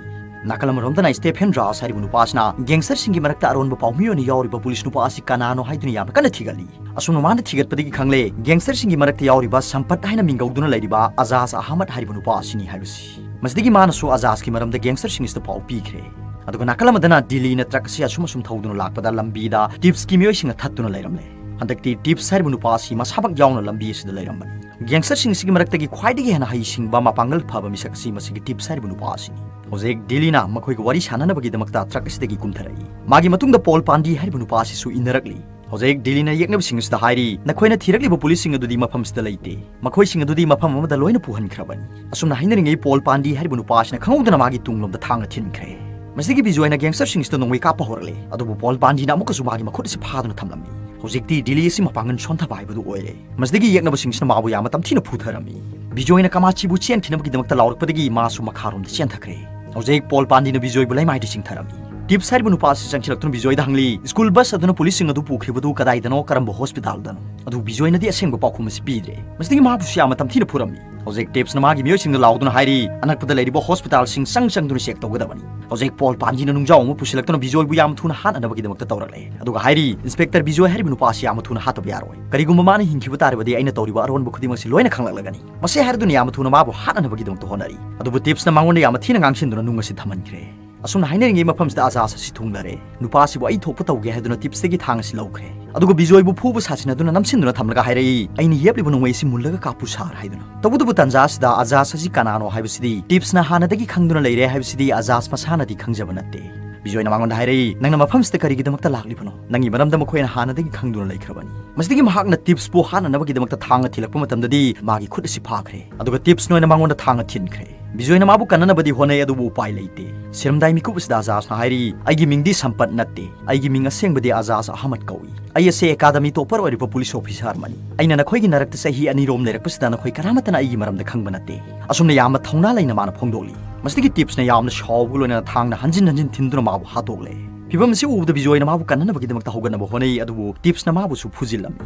ꯅꯥꯀꯜ ꯑꯃꯔꯣꯝꯗꯅ ꯁ꯭ꯇꯦꯐꯦꯟ ꯗ꯭ꯔꯥꯁ ꯍꯥꯏꯔꯤꯕ ꯅꯨꯄꯥ ꯑꯁꯤꯅ gangsterꯁꯤꯡꯒꯤ ꯃꯔꯛꯇ ꯑꯔꯣꯟꯕ ꯄꯥꯎꯃꯤ ꯑꯣꯏꯅ ꯌꯥꯎꯔꯤꯕ ꯄꯨꯂꯤꯁ ꯅꯨꯄꯥ ꯑꯁꯤ ꯀꯅꯥꯅꯣ ꯍꯥꯏꯗꯨꯅ ꯌꯥꯝꯅ ꯀꯟꯅ ꯊꯤꯒꯠꯂꯤ꯫ ꯑꯁꯨꯝꯅ ꯃꯥꯅ ꯊꯤꯒꯠꯄꯗꯒꯤ ꯈꯪꯂꯦ, gangsterꯁꯤꯡꯒꯤ ꯃꯔꯛꯇ ꯌꯥꯎꯔꯤꯕ ꯁꯝꯄꯠ ꯍꯥꯏꯅ ꯃꯤꯡꯒꯧꯗꯨꯅ ꯂꯩꯔꯤꯕ ꯑꯖꯥꯖ ꯑꯍꯃꯗ ꯍꯥꯏꯔꯤꯕ ꯅꯨꯄꯥ ꯑꯁꯤꯅꯤ ꯍꯥꯏꯕꯁꯤ꯫ ꯃꯁꯤꯗꯒꯤ ꯃꯥꯅꯁꯨ ꯑꯖꯥꯖꯀꯤ ꯃꯔꯝꯗ gangsterꯁꯤꯡ ꯑꯁꯤꯗ ꯄꯥꯎ ꯄꯤꯈ꯭ꯔꯦ꯫ ꯑꯗꯨꯒ ꯅꯥꯀꯜ ꯑꯃꯗꯅ ꯗꯤꯂꯤꯅ ꯇ꯭ꯔꯛ ꯑꯁꯤ ꯑꯁꯨꯝ ꯑꯁꯨꯝ ꯊꯧꯗꯨꯅ ꯂꯥꯛꯄꯗ ꯂꯝꯕꯤꯗ ꯇꯤꯞꯁꯀꯤ ꯃꯤꯑꯣꯏꯁꯤꯡꯅ ꯊꯠꯇꯨꯅ ꯂꯩꯔꯝꯂꯦ꯫ ꯍꯟꯗꯛꯇꯤ ꯇꯤꯞꯁ ꯍꯥꯏꯔꯤꯕ ꯅꯨꯄꯥ ꯑꯁꯤ ꯃꯁꯥꯃꯛ ꯌꯥꯎꯅ ꯂꯝꯕꯤ ꯑꯁꯤꯗ ꯂꯩꯔꯝꯕꯅꯤ꯫ gangsterꯁꯤꯡ ꯑꯁꯤꯒꯤ ꯃꯔꯛꯇꯒꯤ ꯈ꯭ꯋꯥꯏꯗꯒꯤ ꯍꯦꯟꯅ ꯍꯩꯁꯤꯡꯕ, ꯃꯄꯥꯡꯒꯜ ꯐꯕ ꯃꯤꯁꯛ ꯑꯁꯤ ꯃꯁꯤꯒꯤ ꯇꯤꯞꯁ ꯍꯥꯏꯔꯤꯕ ꯅꯨꯄꯥ ꯑꯁꯤꯅꯤ꯫ ꯍꯧꯖꯤꯛ ꯗꯤꯂꯤꯅ ꯃꯈꯣꯏꯒ ꯋꯥꯔꯤ ꯁꯥꯟꯅꯅꯕꯒꯤꯗꯃꯛꯇ ꯇ꯭ꯔꯛ ꯑꯁꯤꯗꯒꯤ ꯀꯨꯝꯊꯔꯛꯏ꯫ ꯃꯥꯒꯤ ꯃꯇꯨꯡꯗ ꯄꯣꯜ ꯄꯥꯟꯗꯤ ꯍꯥꯏꯔꯤꯕ ꯅꯨꯄꯥ ꯑꯁꯤꯁꯨ ꯏꯟꯅꯔꯛꯂꯤ꯫ ꯍꯧꯖꯤꯛ ꯗꯤꯂꯤꯅ ꯌꯦꯛꯅꯕꯁꯤꯡ ꯑꯁꯤꯗ ꯍꯥꯏꯔꯤ, "ꯅꯈꯣꯏꯅ ꯊꯤꯔꯛꯂꯤꯕ ꯄꯨꯂꯤꯁꯁꯤꯡ ꯑꯗꯨꯗꯤ ꯃꯐꯝꯁꯤꯗ ꯂꯩꯇꯦ꯫ ꯃꯈꯣꯏꯁꯤꯡ ꯑꯗꯨꯗꯤ ꯃꯐꯝ ꯑꯃꯗ ꯂꯣꯏꯅ ꯄꯨꯍꯟꯈ꯭ꯔꯕꯅꯤ"꯫ ꯑꯁꯨꯝꯅ ꯍꯥꯏꯅꯔꯤꯉꯩ ꯄꯣꯜ ꯄꯥꯟꯗꯤ ꯍꯥꯏꯔꯤꯕ ꯅꯨꯄꯥ ꯑꯁꯤꯅ ꯈꯪꯍꯧꯗꯅ ꯃꯥꯒꯤ ꯇꯨꯡꯂꯣꯝꯗ ꯊꯥꯡꯅ ꯊꯤꯟꯈ꯭ꯔꯦ꯫ ꯃꯁꯤꯗꯒꯤ ꯕꯤꯖꯣꯏꯅ gangsterꯁꯤꯡ ꯑꯁꯤꯗ ꯅꯣꯡꯃꯩ ꯀꯥꯞꯄ ꯍꯧꯔꯛꯂꯦ꯫ ꯑꯗꯨꯕꯨ ꯄꯣꯜ ꯄꯥꯟꯗꯤꯅ ꯑꯃꯨꯛꯀꯁꯨ ꯃꯥꯒꯤ ꯃꯈꯨꯠ ꯑꯁꯤ ꯐꯥꯗꯨꯅ ꯊꯝꯂꯝꯃꯤ꯫ ꯍꯧꯖꯤꯛꯇꯤ ꯗꯤꯂꯤ ꯑꯁꯤ ꯃꯄꯥꯡꯒꯜ ꯁꯣꯟꯊꯕ ꯍꯥꯏꯕꯗꯨ ꯑꯣꯏꯔꯦ꯫ ꯃꯁꯤꯗꯒꯤ ꯌꯦꯛꯅꯕꯁꯤꯡꯁꯤꯅ ꯃꯥꯕꯨ ꯌꯥꯝꯅ ꯇꯝꯊꯤꯅ ꯐꯨꯊꯔꯝꯃꯤ꯫ ꯕꯤꯖꯣꯏꯅ ꯀꯃꯥꯆꯤꯕꯨ ꯆꯦꯟꯈꯤꯅꯕꯒꯤꯗꯃꯛꯇ ꯂꯥꯎꯔꯛꯄꯗꯒꯤ ꯃꯥꯁꯨ ꯃꯈꯥꯔꯣꯝꯗ ꯆꯦꯟꯊꯈ꯭ꯔꯦ꯫ ꯍꯧꯖꯤꯛ ꯄꯣꯜ ꯄꯥꯟꯗꯤꯅ ꯕꯤꯖꯣꯏꯕꯨ ꯂꯩꯃꯥꯏꯗ ꯆꯤꯡꯊꯔꯝꯃꯤ꯫ ꯇꯤꯞꯁ ꯍꯥꯏꯔꯤꯕ ꯅꯨꯄꯥ ꯑꯁꯤ ꯆꯪꯁꯤꯜꯂꯛꯇꯨꯅ ꯕꯤꯖꯣꯏꯗ ꯍꯪꯂꯤ, "ꯁ꯭ꯀꯨꯜ ꯕꯁ ꯑꯗꯨꯅ ꯄꯨꯂꯤꯁꯁꯤꯡ ꯑꯗꯨ ꯄꯨꯈ꯭ꯔꯤꯕꯗꯨ ꯀꯗꯥꯏꯗꯅꯣ, ꯀꯔꯝꯕ ꯍꯣꯁꯄꯤꯇꯥꯜꯗꯅꯣ?" ꯑꯗꯨꯕꯨ ꯕꯤꯖꯣꯏꯅꯗꯤ ꯑꯁꯦꯡꯕ ꯄꯥꯎꯈꯨꯝ ꯑꯁꯤ ꯄꯤꯗ꯭ꯔꯦ꯫ ꯃꯁꯤꯗꯒꯤ ꯃꯍꯥꯛꯄꯨꯁꯨ ꯌꯥꯝꯅ ꯇꯝꯊꯤꯅ ꯐꯨꯔꯝꯃꯤ꯫ ꯍꯧꯖꯤꯛ ꯇꯤꯞꯁꯅ ꯃꯥꯒꯤ ꯃꯤꯑꯣꯏꯁꯤꯡꯗ ꯂꯥꯎꯗꯨꯅ ꯍꯥꯏꯔꯤ, "ꯑꯅꯛꯄꯗ ꯂꯩꯔꯤꯕ ꯍꯣꯁꯄꯤꯇꯥꯜꯁꯤꯡ ꯆꯪ ꯆꯪꯗꯨꯅ ꯆꯦꯛ ꯇꯧꯒꯗꯕꯅꯤ"꯫ ꯍꯧꯖꯤꯛ ꯄꯣꯜ ꯄꯥꯟꯖꯤꯅ ꯅꯨꯡꯖꯥꯎ ꯑꯃ ꯄꯨꯁꯤꯜꯂꯛꯇꯨꯅ ꯕꯤꯖꯣꯏꯕꯨ ꯌꯥꯝ ꯊꯨꯅ ꯍꯥꯠꯅꯅꯕꯒꯤꯗꯃꯛꯇ ꯇꯧꯔꯛꯂꯦ꯫ ꯑꯗꯨꯒ ꯍꯥꯏꯔꯤ, "ꯏꯟꯁꯄꯦꯛꯇꯔ ꯕꯤꯖꯣꯏ ꯍꯥꯏꯔꯤꯕ ꯅꯨꯄꯥ ꯑꯁꯤ ꯌꯥꯝ ꯊꯨꯅ ꯍꯥꯠꯇꯕ ꯌꯥꯔꯣꯏ꯫ ꯀꯔꯤꯒꯨꯝꯕ ꯃꯥꯅ ꯍꯤꯡꯈꯤꯕ ꯇꯥꯔꯕꯗꯤ ꯑꯩꯅ ꯇꯧꯔꯤꯕ ꯑꯔꯣꯟꯕ ꯈꯨꯗꯤꯡꯃꯛꯁꯤ ꯂꯣꯏꯅ ꯈꯪꯂꯛꯂꯒꯅꯤ"꯫ ꯃꯁꯤ ꯍꯥꯏꯔꯗꯨꯅ ꯌꯥꯝ ꯊꯨꯅ ꯃꯥꯕꯨ ꯍꯥꯠꯅꯅꯕꯒꯤꯗꯃꯛꯇ ꯍꯣꯠꯅꯔꯤ꯫ ꯑꯗꯨꯕꯨ ꯇꯤꯞꯁꯅ ꯃꯉꯣꯟꯗ ꯌꯥꯝꯅ ꯊꯤꯅ ꯉꯥꯡꯁꯤꯟꯗꯨꯅ ꯅꯨꯡ ꯑꯁꯤ ꯊꯝꯍꯟꯈ꯭ꯔꯦ꯫ ꯑꯁꯨꯝꯅ ꯍꯥꯏꯅꯔꯤꯉꯩ ꯃꯐꯝꯁꯤꯗ ꯑꯖꯥꯁ ꯑꯁꯤ ꯊꯨꯡꯂꯔꯦ꯫ ꯅꯨꯄꯥꯁꯤꯕꯨ ꯑꯩ ꯊꯣꯛꯄ ꯇꯧꯒꯦ ꯍꯥꯏꯗꯨꯅ ꯇꯤꯞꯁꯇꯒꯤ ꯊꯥꯡ ꯑꯁꯤ ꯂꯧꯈ꯭ꯔꯦ꯫ ꯑꯗꯨꯒ ꯕꯤꯖꯣꯏꯕꯨ ꯐꯨꯕ ꯁꯥꯁꯤꯟꯅꯗꯨꯅ ꯅꯝꯁꯤꯟꯗꯨꯅ ꯊꯝꯂꯒ ꯍꯥꯏꯔꯛꯏ, "ꯑꯩꯅ ꯌꯦꯞꯂꯤꯕ ꯅꯣꯡꯃꯩ ꯑꯁꯤ ꯃꯨꯜꯂꯒ ꯀꯥꯞꯄꯨ ꯁꯥꯔ" ꯍꯥꯏꯗꯨꯅ꯫ ꯇꯧꯕꯇꯕꯨ ꯇꯟꯖꯥ ꯑꯁꯤꯗ ꯑꯖꯥꯁ ꯑꯁꯤ ꯀꯅꯥꯅꯣ ꯍꯥꯏꯕꯁꯤꯗꯤ ꯇꯤꯞꯁꯅ ꯍꯥꯟꯅꯗꯒꯤ ꯈꯪꯗꯨꯅ ꯂꯩꯔꯦ ꯍꯥꯏꯕꯁꯤꯗꯤ ꯑꯖꯥꯁ ꯃꯁꯥꯅꯗꯤ ꯈꯪꯖꯕ ꯅꯠꯇꯦ꯫ ꯕꯤꯖꯣꯏꯅ ꯃꯉꯣꯟꯗ ꯍꯥꯏꯔꯛꯏ, "ꯅꯪꯅ ꯃꯐꯝꯁꯤꯗ ꯀꯔꯤꯒꯤꯗꯃꯛꯇ ꯂꯥꯛꯂꯤꯕꯅꯣ? ꯅꯪꯒꯤ ꯃꯔꯝꯗ ꯃꯈꯣꯏꯅ ꯍꯥꯟꯅꯗꯒꯤ ꯈꯪꯗꯨꯅ ꯂꯩꯈ꯭ꯔꯕꯅꯤ"꯫ ꯃꯁꯤꯗꯒꯤ ꯃꯍꯥꯛꯅ ꯇꯤꯞꯁꯄꯨ ꯍꯥꯠꯅꯅꯕꯒꯤꯗꯃꯛꯇ ꯊꯥꯡꯅ ꯊꯤꯜꯂꯛꯄ ꯃꯇꯝꯗꯗꯤ ꯃꯥꯒꯤ ꯈꯨꯠ ꯑꯁꯤ ꯐꯥꯈ꯭ꯔꯦ꯫ ꯑꯗꯨꯒ ꯇꯤꯞꯁꯅ ꯑꯣꯏꯅ ꯃꯉꯣꯟꯗ ꯊꯥꯡꯅ ꯊꯤꯟꯈ꯭ꯔꯦ꯫ ꯕꯤꯖꯣꯏꯅ ꯃꯥꯕꯨ ꯀꯟꯅꯅꯕꯗꯤ ꯍꯣꯠꯅꯩ, ꯑꯗꯨꯕꯨ ꯎꯄꯥꯏ ꯂꯩꯇꯦ꯫ ꯁꯤꯔꯝꯗꯥꯏ ꯃꯤꯀꯨꯞ ꯑꯁꯤꯗ ꯑꯖꯥꯁꯅ ꯍꯥꯏꯔꯤ, "ꯑꯩꯒꯤ ꯃꯤꯡꯗꯤ ꯁꯝꯄꯠ ꯅꯠꯇꯦ꯫ ꯑꯩꯒꯤ ꯃꯤꯡ ꯑꯁꯦꯡꯕꯗꯤ ꯑꯖꯥꯁ ꯑꯍꯃꯗ ꯀꯧꯏ꯫ ꯑꯩ ꯑꯁꯦ ꯑꯦꯀꯥꯗꯃꯤ ꯇꯣꯞꯄꯔ ꯑꯣꯏꯔꯤꯕ ꯄꯨꯂꯤꯁ ꯑꯣꯐꯤꯁꯥꯔ ꯑꯃꯅꯤ꯫ ꯑꯩꯅ ꯅꯈꯣꯏꯒꯤ ꯅꯔꯛꯇ ꯆꯍꯤ ꯑꯅꯤꯔꯣꯝ ꯂꯩꯔꯛꯄꯁꯤꯗ ꯅꯈꯣꯏ ꯀꯅꯥꯃꯠꯇꯅ ꯑꯩꯒꯤ ꯃꯔꯝꯗ ꯈꯪꯕ ꯅꯠꯇꯦ"꯫ ꯑꯁꯨꯝꯅ ꯌꯥꯝꯅ ꯊꯧꯅꯥ ꯂꯩꯅ ꯃꯥꯅ ꯐꯣꯡꯗꯣꯛꯂꯤ꯫ ꯃꯁꯤꯗꯒꯤ ꯇꯤꯞꯁꯅ ꯌꯥꯝꯅ ꯁꯥꯎꯕꯒ ꯂꯣꯏꯅꯅ ꯊꯥꯡꯅ ꯍꯟꯖꯤꯟ ꯍꯟꯖꯤꯟ ꯊꯤꯟꯗꯨꯅ ꯃꯥꯕꯨ ꯍꯥꯠꯇꯣꯛꯂꯦ꯫ ꯐꯤꯚꯝ ꯑꯁꯤ ꯎꯕꯗ ꯕꯤꯖꯣꯏꯅ ꯃꯥꯕꯨ ꯀꯟꯅꯅꯕꯒꯤꯗꯃꯛꯇ ꯍꯧꯒꯠꯅꯕ ꯍꯣꯠꯅꯩ, ꯑꯗꯨꯕꯨ ꯇꯤꯞꯁꯅ ꯃꯥꯕꯨꯁꯨ ꯐꯨꯖꯤꯜꯂꯝꯃꯤ꯫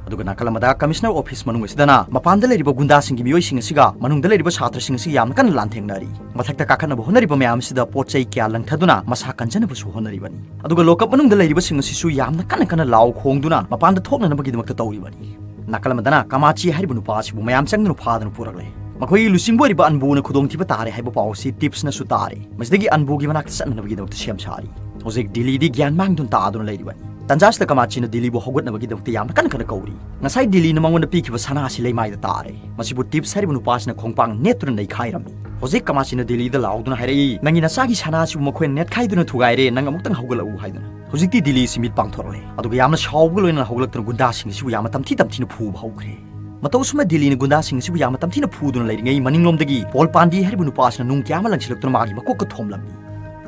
ꯑꯗꯨꯒ ꯅꯥꯀꯜ ꯑꯃꯗ ꯀꯃꯤꯁꯅꯔ ꯑꯣꯐꯤꯁ ꯃꯅꯨꯡ ꯑꯁꯤꯗꯅ ꯃꯄꯥꯟꯗ ꯂꯩꯔꯤꯕ ꯒꯨꯟꯗꯥꯁꯤꯡꯒꯤ ꯃꯤꯑꯣꯏꯁꯤꯡ ꯑꯁꯤꯒ ꯃꯅꯨꯡꯗ ꯂꯩꯔꯤꯕ ꯁꯥꯇ꯭ꯔꯁꯤꯡ ꯑꯁꯤ ꯌꯥꯝꯅ ꯀꯟꯅ ꯂꯥꯟꯊꯦꯡꯅꯔꯤ꯫ ꯃꯊꯛꯇ ꯀꯥꯈꯠꯅꯕ ꯍꯣꯠꯅꯔꯤꯕ ꯃꯌꯥꯝ ꯑꯁꯤꯗ ꯄꯣꯠ ꯆꯩ ꯀꯌꯥ ꯂꯪꯊꯗꯨꯅ ꯃꯁꯥ ꯀꯟꯖꯅꯕꯁꯨ ꯍꯣꯠꯅꯔꯤꯕꯅꯤ꯫ ꯑꯗꯨꯒ ꯂꯣꯀꯞ ꯃꯅꯨꯡꯗ ꯂꯩꯔꯤꯕꯁꯤꯡ ꯑꯁꯤꯁꯨ ꯌꯥꯝꯅ ꯀꯟꯅ ꯀꯟꯅ ꯂꯥꯎ ꯈꯣꯡꯗꯨꯅ ꯃꯄꯥꯟꯗ ꯊꯣꯛꯅꯅꯕꯒꯤꯗꯃꯛꯇ ꯇꯧꯔꯤꯕꯅꯤ꯫ ꯅꯥꯀꯜ ꯑꯃꯗꯅ ꯀꯃꯥꯆꯤ ꯍꯥꯏꯔꯤꯕ ꯅꯨꯄꯥ ꯑꯁꯤꯕꯨ ꯃꯌꯥꯝ ꯆꯪꯗꯨꯅ ꯐꯥꯗꯨꯅ ꯄꯨꯔꯛꯂꯦ꯫ ꯃꯈꯣꯏꯒꯤ ꯂꯨꯆꯤꯡꯕ ꯑꯣꯏꯔꯤꯕ ꯑꯟꯕꯨꯅ ꯈꯨꯗꯣꯡꯊꯤꯕ ꯇꯥꯔꯦ ꯍꯥꯏꯕ ꯄꯥꯎ ꯑꯁꯤ ꯇꯤꯞꯁꯅꯁꯨ ꯇꯥꯔꯦ꯫ ꯃꯁꯤꯗꯒꯤ ꯑꯟꯕꯨꯒꯤ ꯃꯅꯥꯛꯇ ꯆꯠꯅꯅꯕꯒꯤꯗꯃꯛꯇ ꯁꯦꯝ ꯁꯥꯔꯤ꯫ ꯍꯧꯖꯤꯛ ꯗꯤꯜꯂꯤꯗꯤ ꯒ꯭ꯌꯥꯟ ꯃꯥꯡꯗꯨꯅ ꯇꯥꯗꯨꯅ ꯂꯩꯔꯤꯕꯅꯤ꯫ ꯇꯟꯖꯥꯁꯤꯗ ꯀꯃꯥꯆꯤꯅ ꯗꯤꯜꯂꯤꯕꯨ ꯍꯧꯒꯠꯅꯕꯒꯤꯗꯃꯛꯇ ꯌꯥꯝꯅ ꯀꯟꯅ ꯀꯟꯅ ꯀꯧꯔꯤ꯫ ꯉꯁꯥꯏ ꯗꯤꯜꯂꯤꯅ ꯃꯉꯣꯟꯗ ꯄꯤꯈꯤꯕ ꯁꯅꯥ ꯑꯁꯤ ꯂꯩꯃꯥꯏꯗ ꯇꯥꯔꯦ꯫ ꯃꯁꯤꯕꯨ ꯇꯤꯞꯁ ꯍꯥꯏꯔꯤꯕ ꯅꯨꯄꯥꯁꯤꯅ ꯈꯣꯡꯄꯥꯛ ꯅꯦꯠꯇꯨꯅ ꯅꯩꯈꯥꯏꯔꯝꯃꯤ꯫ ꯍꯧꯖꯤꯛ ꯀꯃꯥꯆꯤꯅ ꯗꯤꯜꯂꯤꯗ ꯂꯥꯎꯗꯨꯅ ꯍꯥꯏꯔꯛꯏ, "ꯅꯪꯒꯤ ꯅꯆꯥꯒꯤ ꯁꯅꯥ ꯑꯁꯤꯕꯨ ꯃꯈꯣꯏꯅ ꯅꯦꯠꯈꯥꯏꯗꯨꯅ ꯊꯨꯒꯥꯏꯔꯦ, ꯅꯪ ꯑꯃꯨꯛꯇꯪ ꯍꯧꯒꯠꯂꯛꯎ" ꯍꯥꯏꯗꯨꯅ꯫ ꯍꯧꯖꯤꯛꯇꯤ ꯗꯤꯜꯂꯤꯁꯤ ꯃꯤꯠ ꯄꯥꯡꯊꯣꯔꯛꯂꯦ꯫ ꯑꯗꯨꯒ ꯌꯥꯝꯅ ꯁꯥꯎꯕꯒ ꯂꯣꯏꯅꯅ ꯍꯧꯒꯠꯂꯛꯇꯨꯅ ꯒꯨꯟꯗꯥꯁꯤꯡ ꯑꯁꯤꯕꯨ ꯌꯥꯝꯅ ꯇꯝꯊꯤ ꯇꯝꯊꯤꯅ ꯐꯨꯕ ꯍꯧꯈ꯭ꯔꯦ꯫ ꯃꯇꯧ ꯑꯁꯨꯝꯅ ꯗꯤꯜꯂꯤꯅ ꯒꯨꯟꯗꯥꯁꯤꯡ ꯑꯁꯤꯕꯨ ꯌꯥꯝꯅ ꯇꯝꯊꯤꯅ ꯐꯨꯗꯨꯅ ꯂꯩꯔꯤꯉꯩ, ꯃꯅꯤꯡꯂꯣꯝꯗꯒꯤ ꯄꯣꯜ ꯄꯥꯟꯗꯤ ꯍꯥꯏꯔꯤꯕ ꯅꯨꯄꯥ ꯑꯁꯤꯅ ꯅꯨꯡ ꯀꯌꯥ ꯑꯃ ꯂꯪꯁꯤꯜꯂꯛꯇꯨꯅ ꯃꯥꯒꯤ ꯃꯀꯣꯛꯇ ꯊꯣꯝꯂꯝꯃꯤ꯫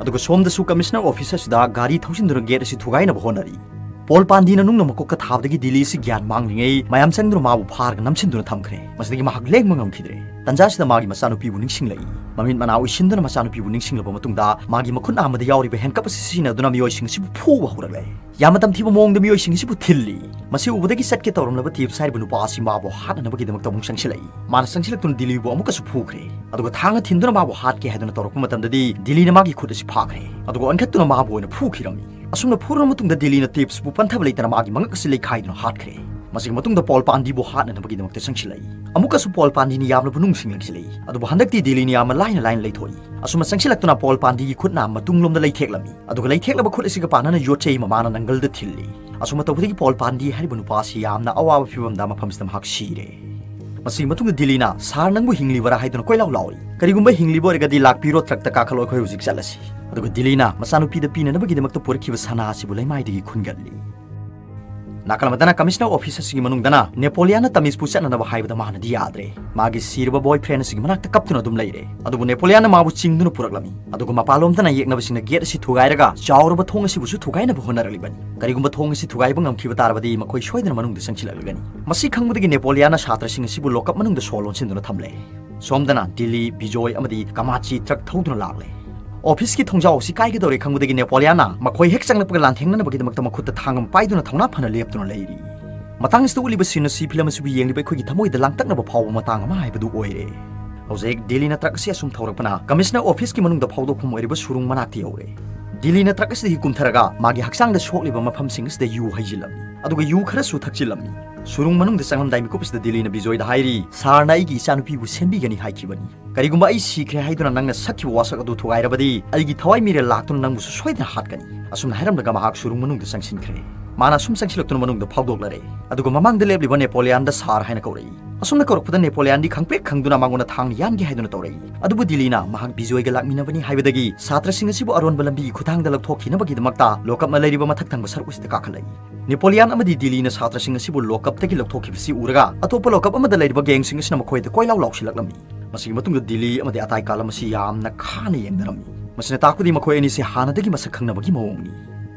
ꯑꯗꯨꯒ ꯁꯣꯝꯗꯁꯨ ꯀꯃꯤꯁꯅꯔ ꯑꯣꯐꯤꯁ ꯑꯁꯤꯗ ꯒꯥꯔꯤ ꯊꯧꯖꯤꯟꯗꯨꯅ ꯒꯦꯠ ꯑꯁꯤ ꯊꯨꯒꯥꯏꯅꯕ ꯍꯣꯠꯅꯔꯤ꯫ ꯄꯣꯜ ꯄꯥꯟꯗꯤꯅ ꯅꯨꯡꯅ ꯃꯀꯣꯛꯇ ꯊꯥꯕꯗꯒꯤ ꯗꯤꯜꯂꯤ ꯑꯁꯤ ꯒ꯭ꯌꯥꯟ ꯃꯥꯡꯂꯤꯉꯩ, ꯃꯌꯥꯝ ꯆꯪꯗꯨꯅ ꯃꯥꯕꯨ ꯐꯥꯔꯒ ꯅꯝꯁꯤꯟꯗꯨꯅ ꯊꯝꯈ꯭ꯔꯦ꯫ ꯃꯁꯤꯗꯒꯤ ꯃꯍꯥꯛ ꯂꯦꯡꯕ ꯉꯝꯈꯤꯗ꯭ꯔꯦ꯫ ꯇꯟꯖꯥꯁꯤꯗ ꯃꯥꯒꯤ ꯃꯆꯥꯅꯨꯄꯤꯕꯨ ꯅꯤꯡꯁꯤꯡꯂꯛꯏ꯫ ꯃꯃꯤꯠ ꯃꯅꯥ ꯎꯏꯁꯤꯟꯗꯨꯅ ꯃꯆꯥꯅꯨꯄꯤꯕꯨ ꯅꯤꯡꯁꯤꯡꯂꯕ ꯃꯇꯨꯡꯗ ꯃꯥꯒꯤ ꯃꯈꯨꯠ ꯅꯥꯝꯃꯗ ꯌꯥꯎꯔꯤꯕ ꯍꯦꯟꯀꯞ ꯑꯁꯤ ꯁꯤꯖꯤꯟꯅꯗꯨꯅ ꯃꯤꯑꯣꯏꯁꯤꯡ ꯑꯁꯤꯕꯨ ꯐꯨꯕ ꯍꯧꯔꯛꯂꯦ꯫ ꯌꯥꯝꯅ ꯇꯝꯊꯤꯕ ꯃꯑꯣꯡꯗ ꯃꯤꯑꯣꯏꯁꯤꯡ ꯑꯁꯤꯕꯨ ꯊꯤꯜꯂꯤ꯫ ꯃꯁꯤ ꯎꯕꯗꯒꯤ ꯆꯠꯀꯦ ꯇꯧꯔꯝꯂꯕ ꯇꯤꯞꯁ ꯍꯥꯏꯔꯤꯕ ꯅꯨꯄꯥ ꯑꯁꯤ ꯃꯥꯕꯨ ꯍꯥꯠꯅꯅꯕꯒꯤꯗꯃꯛꯇ ꯑꯃꯨꯛ ꯆꯪꯁꯤꯜꯂꯛꯏ꯫ ꯃꯥꯅ ꯆꯪꯁꯤꯜꯂꯛꯇꯨꯅ ꯗꯤꯂꯤꯕꯨ ꯑꯃꯨꯛꯀꯁꯨ ꯐꯨꯈ꯭ꯔꯦ꯫ ꯑꯗꯨꯒ ꯊꯥꯡꯅ ꯊꯤꯟꯗꯨꯅ ꯃꯥꯕꯨ ꯍꯥꯠꯀꯦ ꯍꯥꯏꯗꯨꯅ ꯇꯧꯔꯛꯄ ꯃꯇꯝꯗꯗꯤ ꯗꯤꯂꯤꯅ ꯃꯥꯒꯤ ꯈꯨꯠ ꯑꯁꯤ ꯐꯥꯈ꯭ꯔꯦ꯫ ꯑꯗꯨꯒ ꯑꯣꯟꯈꯠꯇꯨꯅ ꯃꯥꯕꯨ ꯑꯣꯏꯅ ꯐꯨꯈꯤꯔꯝꯃꯤ꯫ ꯑꯁꯨꯝꯅ ꯐꯨꯔꯕ ꯃꯇꯨꯡꯗ ꯗꯤꯂꯤꯅ ꯇꯤꯞꯁꯄꯨ ꯄꯟꯊꯕ ꯂꯩꯇꯅ ꯃꯥꯒꯤ ꯃꯉꯛ ꯑꯁꯤ ꯂꯩꯈꯥꯏꯗꯨꯅ ꯍꯥꯠꯈ꯭ꯔꯦ꯫ ꯃꯁꯤꯒꯤ ꯃꯇꯨꯡꯗ ꯄꯣꯜ ꯄꯥꯟꯗꯤꯕꯨ ꯍꯥꯠꯅꯅꯕꯒꯤꯗꯃꯛꯇ ꯆꯪꯁꯤꯜꯂꯛꯏ꯫ ꯑꯃꯨꯛꯀꯁꯨ ꯄꯣꯜ ꯄꯥꯟꯗꯤꯅ ꯌꯥꯝꯂꯕ ꯅꯨꯡꯁꯤꯡ ꯂꯪꯁꯤꯜꯂꯛꯏ꯫ ꯑꯗꯨꯕꯨ ꯍꯟꯗꯛꯇꯤ ꯗꯤꯂꯤꯅ ꯌꯥꯝꯅ ꯂꯥꯏꯅ ꯂꯥꯏꯅ ꯂꯩꯊꯣꯛꯏ꯫ ꯑꯁꯨꯝꯅ ꯆꯪꯁꯤꯜꯂꯛꯇꯨꯅ ꯄꯣꯜ ꯄꯥꯟꯗꯤꯒꯤ ꯈꯨꯠꯅ ꯃꯇꯨꯡꯂꯣꯝꯗ ꯂꯩꯊꯦꯛꯂꯝꯃꯤ꯫ ꯑꯗꯨꯒ ꯂꯩꯊꯦꯛꯂꯕ ꯈꯨꯠ ꯑꯁꯤꯒ ꯄꯥꯟꯅꯅ ꯌꯣꯠ ꯆꯩ ꯑꯃ ꯃꯥꯅ ꯅꯪꯒꯜꯗ ꯊꯤꯜꯂꯤ꯫ ꯑꯁꯨꯝꯅ ꯇꯧꯕꯗꯒꯤ ꯄꯣꯜ ꯄꯥꯟꯗꯤ ꯍꯥꯏꯔꯤꯕ ꯅꯨꯄꯥ ꯑꯁꯤ ꯌꯥꯝꯅ ꯑꯋꯥꯕ ꯐꯤꯕꯝꯗ ꯃꯐꯝꯁꯤꯗ ꯃꯍꯥꯛ ꯁꯤꯔꯦ꯫ ꯃꯁꯤꯒꯤ ꯃꯇꯨꯡꯗ ꯗꯤꯂꯤꯅ, "ꯁꯥꯔ, ꯅꯪꯕꯨ ꯍꯤꯡꯂꯤꯕꯔꯥ?" ꯍꯥꯏꯗꯨꯅ ꯀꯣꯏꯂꯥꯎ ꯂꯥꯎꯔꯤ꯫ "ꯀꯔꯤꯒꯨꯝꯕ ꯍꯤꯡꯂꯤꯕ ꯑꯣꯏꯔꯒꯗꯤ ꯂꯥꯛꯄꯤꯔꯣ, ꯇ꯭ꯔꯛꯇ ꯀꯥꯈꯠꯂꯣ, ꯑꯩꯈꯣꯏ ꯍꯧꯖꯤꯛ ꯆꯠꯂꯁꯤ"꯫ ꯑꯗꯨꯒ ꯗꯤꯂꯤꯅ ꯃꯆꯥꯅꯨꯄꯤꯗ ꯄꯤꯅꯅꯕꯒꯤꯗꯃꯛꯇ ꯄꯨꯔꯛꯈꯤꯕ ꯁꯅꯥ ꯑꯁꯤꯕꯨ ꯂꯩꯃꯥꯏꯗꯒꯤ ꯈꯨꯟꯒꯠꯂꯤ꯫ ꯅꯥꯀꯜ ꯑꯃꯗꯅ ꯀꯃꯤꯁꯅꯔ ꯑꯣꯐꯤꯁ ꯑꯁꯤꯒꯤ ꯃꯅꯨꯡꯗꯅ ꯅꯦꯄꯣꯂꯤꯌꯥꯟꯅ ꯇꯃꯤꯁꯄꯨ ꯆꯠꯅꯅꯕ ꯍꯥꯏꯕꯗ ꯃꯥꯅꯗꯤ ꯌꯥꯗ꯭ꯔꯦ꯫ ꯃꯥꯒꯤ ꯁꯤꯔꯕ ꯕꯣꯏ ꯐ꯭ꯔꯦꯟ ꯑꯁꯤꯒꯤ ꯃꯅꯥꯛꯇ ꯀꯞꯇꯨꯅ ꯑꯗꯨꯝ ꯂꯩꯔꯦ꯫ ꯑꯗꯨꯕꯨ ꯅꯦꯄꯣꯂꯤꯌꯥꯟꯅ ꯃꯥꯕꯨ ꯆꯤꯡꯗꯨꯅ ꯄꯨꯔꯛꯂꯝꯃꯤ꯫ ꯑꯗꯨꯒ ꯃꯄꯥꯟꯂꯣꯝꯗꯅ ꯌꯦꯛꯅꯕꯁꯤꯡꯅ ꯒꯦꯠ ꯑꯁꯤ ꯊꯨꯒꯥꯏꯔꯒ ꯆꯥꯎꯔꯕ ꯊꯣꯡ ꯑꯁꯤꯕꯨꯁꯨ ꯊꯨꯒꯥꯏꯅꯕ ꯍꯣꯠꯅꯔꯛꯂꯤꯕꯅꯤ꯫ ꯀꯔꯤꯒꯨꯝꯕ ꯊꯣꯡ ꯑꯁꯤ ꯊꯨꯒꯥꯏꯕ ꯉꯝꯈꯤꯕ ꯇꯥꯔꯕꯗꯤ ꯃꯈꯣꯏ ꯁꯣꯏꯗꯅ ꯃꯅꯨꯡꯗ ꯆꯪꯁꯤꯜꯂꯛꯂꯒꯅꯤ꯫ ꯃꯁꯤ ꯈꯪꯕꯗꯒꯤ ꯅꯦꯄꯣꯂꯤꯌꯥꯟꯅ ꯁꯥꯇ꯭ꯔꯁꯤꯡ ꯑꯁꯤꯕꯨ ꯂꯣꯀꯞ ꯃꯅꯨꯡꯗ ꯁꯣ ꯂꯣꯟꯁꯤꯟꯗꯨꯅ ꯊꯝꯂꯦ꯫ ꯁꯣꯝꯗꯅ ꯗꯤꯂꯤ, ꯕꯤꯖꯣꯏ ꯑꯃꯗꯤ ꯀꯃꯥꯆꯤ ꯇ꯭ꯔꯛ ꯊꯧꯗꯨꯅ ꯂꯥꯛꯂꯦ꯫ ꯑꯣꯐꯤꯁꯀꯤ ꯊꯣꯡꯖꯥꯎ ꯑꯁꯤ ꯀꯥꯏꯒꯗꯧꯔꯦ ꯈꯪꯕꯗꯒꯤ ꯅꯦꯄꯣꯂꯤꯌꯥꯟꯅ ꯃꯈꯣꯏ ꯍꯦꯛ ꯆꯪꯂꯛꯄꯒ ꯂꯥꯟꯊꯦꯡꯅꯅꯕꯒꯤꯗꯃꯛꯇ ꯃꯈꯨꯠꯇ ꯊꯥꯡ ꯑꯃ ꯄꯥꯏꯗꯨꯅ ꯊꯧꯅꯥ ꯐꯅ ꯂꯦꯞꯇꯨꯅ ꯂꯩꯔꯤ꯫ ꯃꯇꯥꯡ ꯑꯁꯤꯗ ꯎꯠꯂꯤꯕ ꯁꯤꯟ ꯑꯁꯤ ꯐꯤꯂꯝ ꯑꯁꯤꯕꯨ ꯌꯦꯡꯂꯤꯕ ꯑꯩꯈꯣꯏꯒꯤ ꯊꯃꯣꯏꯗ ꯂꯥꯡꯇꯛꯅꯕ ꯐꯥꯎꯕ ꯃꯇꯥꯡ ꯑꯃ ꯍꯥꯏꯕꯗꯨ ꯑꯣꯏꯔꯦ꯫ ꯍꯧꯖꯤꯛ ꯗꯤꯂꯤꯅ ꯇ꯭ꯔꯛ ꯑꯁꯤ ꯑꯁꯨꯝ ꯊꯧꯔꯛꯄꯅ ꯀꯃꯤꯁꯅꯔ ꯑꯣꯐꯤꯁꯀꯤ ꯃꯅꯨꯡꯗ ꯐꯥꯎꯗꯣꯛꯐꯝ ꯑꯣꯏꯔꯤꯕ ꯁꯨꯔꯨꯡ ꯃꯅꯥꯛꯇ ꯌꯧꯔꯦ꯫ ꯗꯤꯂꯤꯅ ꯇ꯭ꯔꯛ ꯑꯁꯤꯗꯒꯤ ꯀꯨꯝꯊꯔꯒ ꯃꯥꯒꯤ ꯍꯛꯆꯥꯡꯗ ꯁꯣꯛꯂꯤꯕ ꯃꯐꯝꯁꯤꯡ ꯑꯁꯤꯗ ꯌꯨ ꯍꯩꯖꯤꯜꯂꯝꯃꯤ꯫ ꯑꯗꯨꯒ ꯌꯨ ꯈꯔꯁꯨ ꯊꯛꯆꯤꯜꯂꯝꯃꯤ꯫ ꯁꯨꯔꯨꯡ ꯃꯅꯨꯡꯗ ꯆꯪꯂꯝꯗꯥꯏ ꯃꯤꯀꯨꯞ ꯑꯁꯤꯗ ꯗꯤꯂꯤꯅ ꯕꯤꯖꯣꯏꯗ ꯍꯥꯏꯔꯤ, "ꯁꯥꯔꯅ ꯑꯩꯒꯤ ꯏꯆꯥꯅꯨꯄꯤꯕꯨ ꯁꯦꯝꯕꯤꯒꯅꯤ ꯍꯥꯏꯈꯤꯕꯅꯤ꯫ ꯀꯔꯤꯒꯨꯝꯕ ꯑꯩ ꯁꯤꯈ꯭ꯔꯦ ꯍꯥꯏꯗꯨꯅ ꯅꯪꯅ ꯁꯛꯈꯤꯕ ꯋꯥꯁꯛ ꯑꯗꯨ ꯊꯨꯒꯥꯏꯔꯕꯗꯤ ꯑꯩꯒꯤ ꯊꯋꯥꯏ ꯃꯤꯔꯦꯜ ꯂꯥꯛꯇꯨꯅ ꯅꯪꯕꯨꯁꯨ ꯁꯣꯏꯗꯅ ꯍꯥꯠꯀꯅꯤ"꯫ ꯑꯁꯨꯝꯅ ꯍꯥꯏꯔꯝꯂꯒ ꯃꯍꯥꯛ ꯁꯨꯔꯨꯡ ꯃꯅꯨꯡꯗ ꯆꯪꯁꯤꯟꯈ꯭ꯔꯦ꯫ ꯃꯥꯅ ꯑꯁꯨꯝ ꯆꯪꯁꯤꯜꯂꯛꯇꯨꯅ ꯃꯅꯨꯡꯗ ꯐꯥꯎꯗꯣꯛꯂꯔꯦ꯫ ꯑꯗꯨꯒ ꯃꯃꯥꯡꯗ ꯂꯦꯞꯂꯤꯕ ꯅꯦꯄꯣꯂꯤꯌꯥꯟꯗ ꯁꯥꯔ ꯍꯥꯏꯅ ꯀꯧꯔꯛꯏ꯫ ꯑꯁꯨꯝꯅ ꯀꯧꯔꯛꯄꯗ ꯅꯦꯄꯣꯂꯤꯌꯥꯟꯗꯤ ꯈꯪꯄ꯭ꯔꯦꯛ ꯈꯪꯗꯨꯅ ꯃꯉꯣꯟꯗ ꯊꯥꯡꯅ ꯌꯥꯟꯒꯦ ꯍꯥꯏꯗꯨꯅ ꯇꯧꯔꯛꯏ꯫ ꯑꯗꯨꯕꯨ ꯗꯤꯂꯤꯅ ꯃꯍꯥꯛ ꯕꯤꯖꯣꯏꯒ ꯂꯥꯛꯃꯤꯟꯅꯕꯅꯤ ꯍꯥꯏꯕꯗꯒꯤ ꯁꯥꯇ꯭ꯔꯁꯤꯡ ꯑꯁꯤꯕꯨ ꯑꯔꯣꯟꯕ ꯂꯝꯕꯤꯒꯤ ꯈꯨꯊꯥꯡꯗ ꯂꯧꯊꯣꯛꯈꯤꯅꯕꯒꯤꯗꯃꯛꯇ ꯂꯣꯀꯞꯅ ꯂꯩꯔꯤꯕ ꯃꯊꯛ ꯊꯪꯕ ꯁꯔꯨꯛ ꯑꯁꯤꯗ ꯀꯥꯈꯠꯂꯛꯏ꯫ ꯅꯦꯄꯣꯂꯤꯌꯥꯟ ꯑꯃꯗꯤ ꯗꯤꯂꯤꯅ ꯁꯥꯇ꯭ꯔꯁꯤꯡ ꯑꯁꯤꯕꯨ ꯂꯣꯀꯞꯇꯒꯤ ꯂꯧꯊꯣꯛꯈꯤꯕꯁꯤ ꯎꯔꯒ ꯑꯇꯣꯞꯄ ꯂꯣꯀꯞ ꯑꯃꯗ ꯂꯩꯔꯤꯕ ꯒꯦꯡꯁꯤꯡ ꯑꯁꯤꯅ ꯃꯈꯣꯏꯗ ꯀꯣꯏꯂꯥꯎ ꯂꯥꯎꯁꯤꯜꯂꯛꯂꯝꯃꯤ꯫ ꯃꯁꯤꯒꯤ ꯃꯇꯨꯡꯗ ꯗꯤꯂꯤ ꯑꯃꯗꯤ ꯑꯇꯥꯏ ꯀꯥꯂꯝ ꯑꯁꯤ ꯌꯥꯝꯅ ꯈꯥꯅ ꯌꯦꯡꯅꯔꯝꯃꯤ꯫ ꯃꯁꯤꯅ ꯇꯥꯛꯄꯗꯤ ꯃꯈꯣꯏ ꯑꯅꯤꯁꯤ ꯍꯥꯟꯅꯗꯒꯤ ꯃꯁꯛ ꯈꯪꯅꯕꯒꯤ ꯃꯑꯣꯡꯅꯤ꯫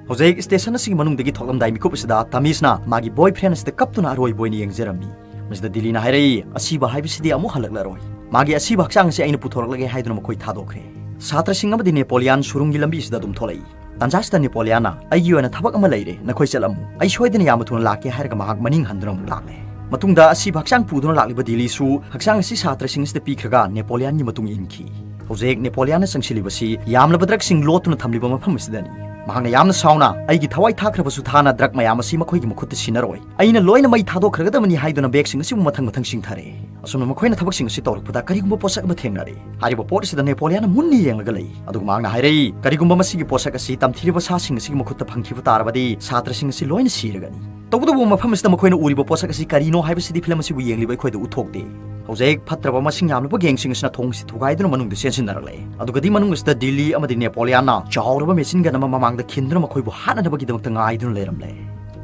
ꯍꯧꯖꯤꯛ ꯁ꯭ꯇꯦꯁꯟ ꯑꯁꯤꯒꯤ ꯃꯅꯨꯡꯗꯒꯤ ꯊꯣꯛꯂꯝꯗꯥꯏ ꯃꯤꯀꯨꯞ ꯑꯁꯤꯗ ꯇꯃꯤꯁꯅ ꯃꯥꯒꯤ ꯕꯣꯏ ꯐ꯭ꯔꯦꯟ ꯑꯁꯤꯗ ꯀꯞꯇꯨꯅ ꯑꯔꯣꯏꯕ ꯑꯣꯏꯅ ꯌꯦꯡꯖꯔꯝꯃꯤ꯫ ꯃꯁꯤꯗ ꯗꯤꯂꯤꯅ ꯍꯥꯏꯔꯛꯏ, "ꯑꯁꯤꯕ ꯍꯥꯏꯕꯁꯤꯗꯤ ꯑꯃꯨꯛ ꯍꯜꯂꯛꯂꯔꯣꯏ꯫ ꯃꯥꯒꯤ ꯑꯁꯤꯕ ꯍꯛꯆꯥꯡ ꯑꯁꯤ ꯑꯩꯅ ꯄꯨꯊꯣꯔꯛꯂꯒꯦ ꯍꯥꯏꯗꯨꯅ ꯃꯈꯣꯏ ꯊꯥꯗꯣꯛꯈ꯭ꯔꯦ꯫ ꯁꯥꯇ꯭ꯔꯁꯤꯡ ꯑꯃꯗꯤ ꯅꯦꯄꯣꯂꯤꯌꯥꯟ ꯁꯨꯔꯨꯡꯒꯤ ꯂꯝꯕꯤꯁꯤꯗ ꯑꯗꯨꯝ ꯊꯣꯛꯂꯛꯏ꯫ ꯇꯥꯟꯖꯥꯁꯤꯗ ꯅꯦꯄꯣꯂꯤꯌꯥꯟꯅ, "ꯑꯩꯒꯤ ꯑꯣꯏꯅ ꯊꯕꯛ ꯑꯃ ꯂꯩꯔꯦ, ꯅꯈꯣꯏ ꯆꯠꯂꯝꯃꯨ꯫ ꯑꯩ ꯁꯣꯏꯗꯅ ꯌꯥꯝꯅ ꯊꯨꯅ ꯂꯥꯛꯀꯦ" ꯍꯥꯏꯔꯒ ꯃꯍꯥꯛ ꯃꯅꯤꯡ ꯍꯟꯗꯨꯅ ꯑꯃꯨꯛ ꯂꯥꯛꯂꯦ꯫ ꯃꯇꯨꯡꯗ ꯑꯁꯤꯕ ꯍꯛꯆꯥꯡ ꯄꯨꯗꯨꯅ ꯂꯥꯛꯂꯤꯕ ꯗꯤꯂꯤꯁꯨ ꯍꯛꯆꯥꯡ ꯑꯁꯤ ꯁꯥꯇ꯭ꯔꯁꯤꯡ ꯑꯁꯤꯗ ꯄꯤꯈ꯭ꯔꯒ ꯅꯦꯄꯣꯂꯤꯌꯥꯟꯒꯤ ꯃꯇꯨꯡ ꯏꯟꯈꯤ꯫ ꯍꯧꯖꯤꯛ ꯅꯦꯄꯣꯂꯤꯌꯥꯟꯅ ꯆꯪꯁꯤꯜꯂꯤꯕꯁꯤ ꯌꯥꯝꯂꯕ ꯗ꯭ꯔꯒꯁꯤꯡ ꯂꯣꯠꯇꯨꯅ ꯊꯝꯂꯤꯕ ꯃꯐꯝ ꯑꯁꯤꯗꯅꯤ꯫ ꯃꯍꯥꯛꯅ ꯌꯥꯝꯅ ꯁꯥꯎꯅ, "ꯑꯩꯒꯤ ꯊꯋꯥꯏ ꯊꯥꯈ꯭ꯔꯕꯁꯨ ꯊꯥꯅ ꯗ꯭ꯔꯒ ꯃꯌꯥꯝ ꯑꯁꯤ ꯃꯈꯣꯏꯒꯤ ꯃꯈꯨꯠꯇ ꯁꯤꯟꯅꯔꯣꯏ꯫ ꯑꯩꯅ ꯂꯣꯏꯅ ꯃꯩ ꯊꯥꯗꯣꯛꯈ꯭ꯔꯒꯗꯕꯅꯤ" ꯍꯥꯏꯗꯨꯅ ꯕꯦꯒꯁꯤꯡ ꯑꯁꯤꯕꯨ ꯃꯊꯪ ꯃꯊꯪ ꯆꯤꯡꯊꯔꯦ꯫ ꯑꯁꯨꯝꯅ ꯃꯈꯣꯏꯅ ꯊꯕꯛꯁꯤꯡ ꯑꯁꯤ ꯇꯧꯔꯛꯄꯗ ꯀꯔꯤꯒꯨꯝꯕ ꯄꯣꯠꯁꯛ ꯑꯃ ꯊꯦꯡꯅꯔꯦ꯫ ꯍꯥꯏꯔꯤꯕ ꯄꯣꯠ ꯑꯁꯤꯗ ꯅꯦꯄꯣꯂꯤꯌꯥꯟꯅ ꯃꯨꯟꯅ ꯌꯦꯡꯂꯒ ꯂꯩ꯫ ꯑꯗꯨꯒ ꯃꯍꯥꯛꯅ ꯍꯥꯏꯔꯛꯏ, "ꯀꯔꯤꯒꯨꯝꯕ ꯃꯁꯤꯒꯤ ꯄꯣꯠꯁꯛ ꯑꯁꯤ ꯇꯝꯊꯤꯔꯕ ꯁꯥꯁꯤꯡ ꯑꯁꯤꯒꯤ ꯃꯈꯨꯠꯇ ꯐꯪꯈꯤꯕ ꯇꯥꯔꯕꯗꯤ ꯁꯥꯇ꯭ꯔꯁꯤꯡ ꯑꯁꯤ ꯂꯣꯏꯅ ꯁꯤꯔꯒꯅꯤ꯫ ꯇꯧꯕꯇꯕꯨ ꯃꯐꯝ ꯑꯁꯤꯗ ꯃꯈꯣꯏꯅ ꯎꯔꯤꯕ ꯄꯣꯠꯁꯛ ꯑꯁꯤ ꯀꯔꯤꯅꯣ ꯍꯥꯏꯕꯁꯤꯗꯤ ꯐꯤꯂꯝ ꯑꯁꯤꯕꯨ ꯌꯦꯡꯂꯤꯕ ꯑꯩꯈꯣꯏꯗ ꯎꯠꯊꯣꯛꯇꯦ"꯫ ꯍꯧꯖꯤꯛ ꯐꯠꯇ꯭ꯔꯕ ꯃꯁꯤꯡ ꯌꯥꯝꯂꯕ ꯒꯦꯡꯁꯤꯡ ꯑꯁꯤꯅ ꯊꯣꯡ ꯑꯁꯤ ꯊꯨꯒꯥꯏꯗꯨꯅ ꯃꯅꯨꯡꯗ ꯆꯦꯟꯁꯤꯟꯅꯔꯛꯂꯦ꯫ ꯑꯗꯨꯒꯗꯤ ꯃꯅꯨꯡ ꯑꯁꯤꯗ ꯗꯤꯂꯤ ꯑꯃꯗꯤ ꯅꯦꯄꯣꯂꯤꯌꯥꯟꯅ ꯆꯥꯎꯔꯕ ꯃꯦꯆꯤꯟ ꯒꯟ ꯑꯃ ꯃꯃꯥꯡꯗ ꯈꯤꯟꯗꯨꯅ ꯃꯈꯣꯏꯕꯨ ꯍꯥꯠꯅꯅꯕꯒꯤꯗꯃꯛꯇ ꯉꯥꯏꯗꯨꯅ ꯂꯩꯔꯝꯂꯦ꯫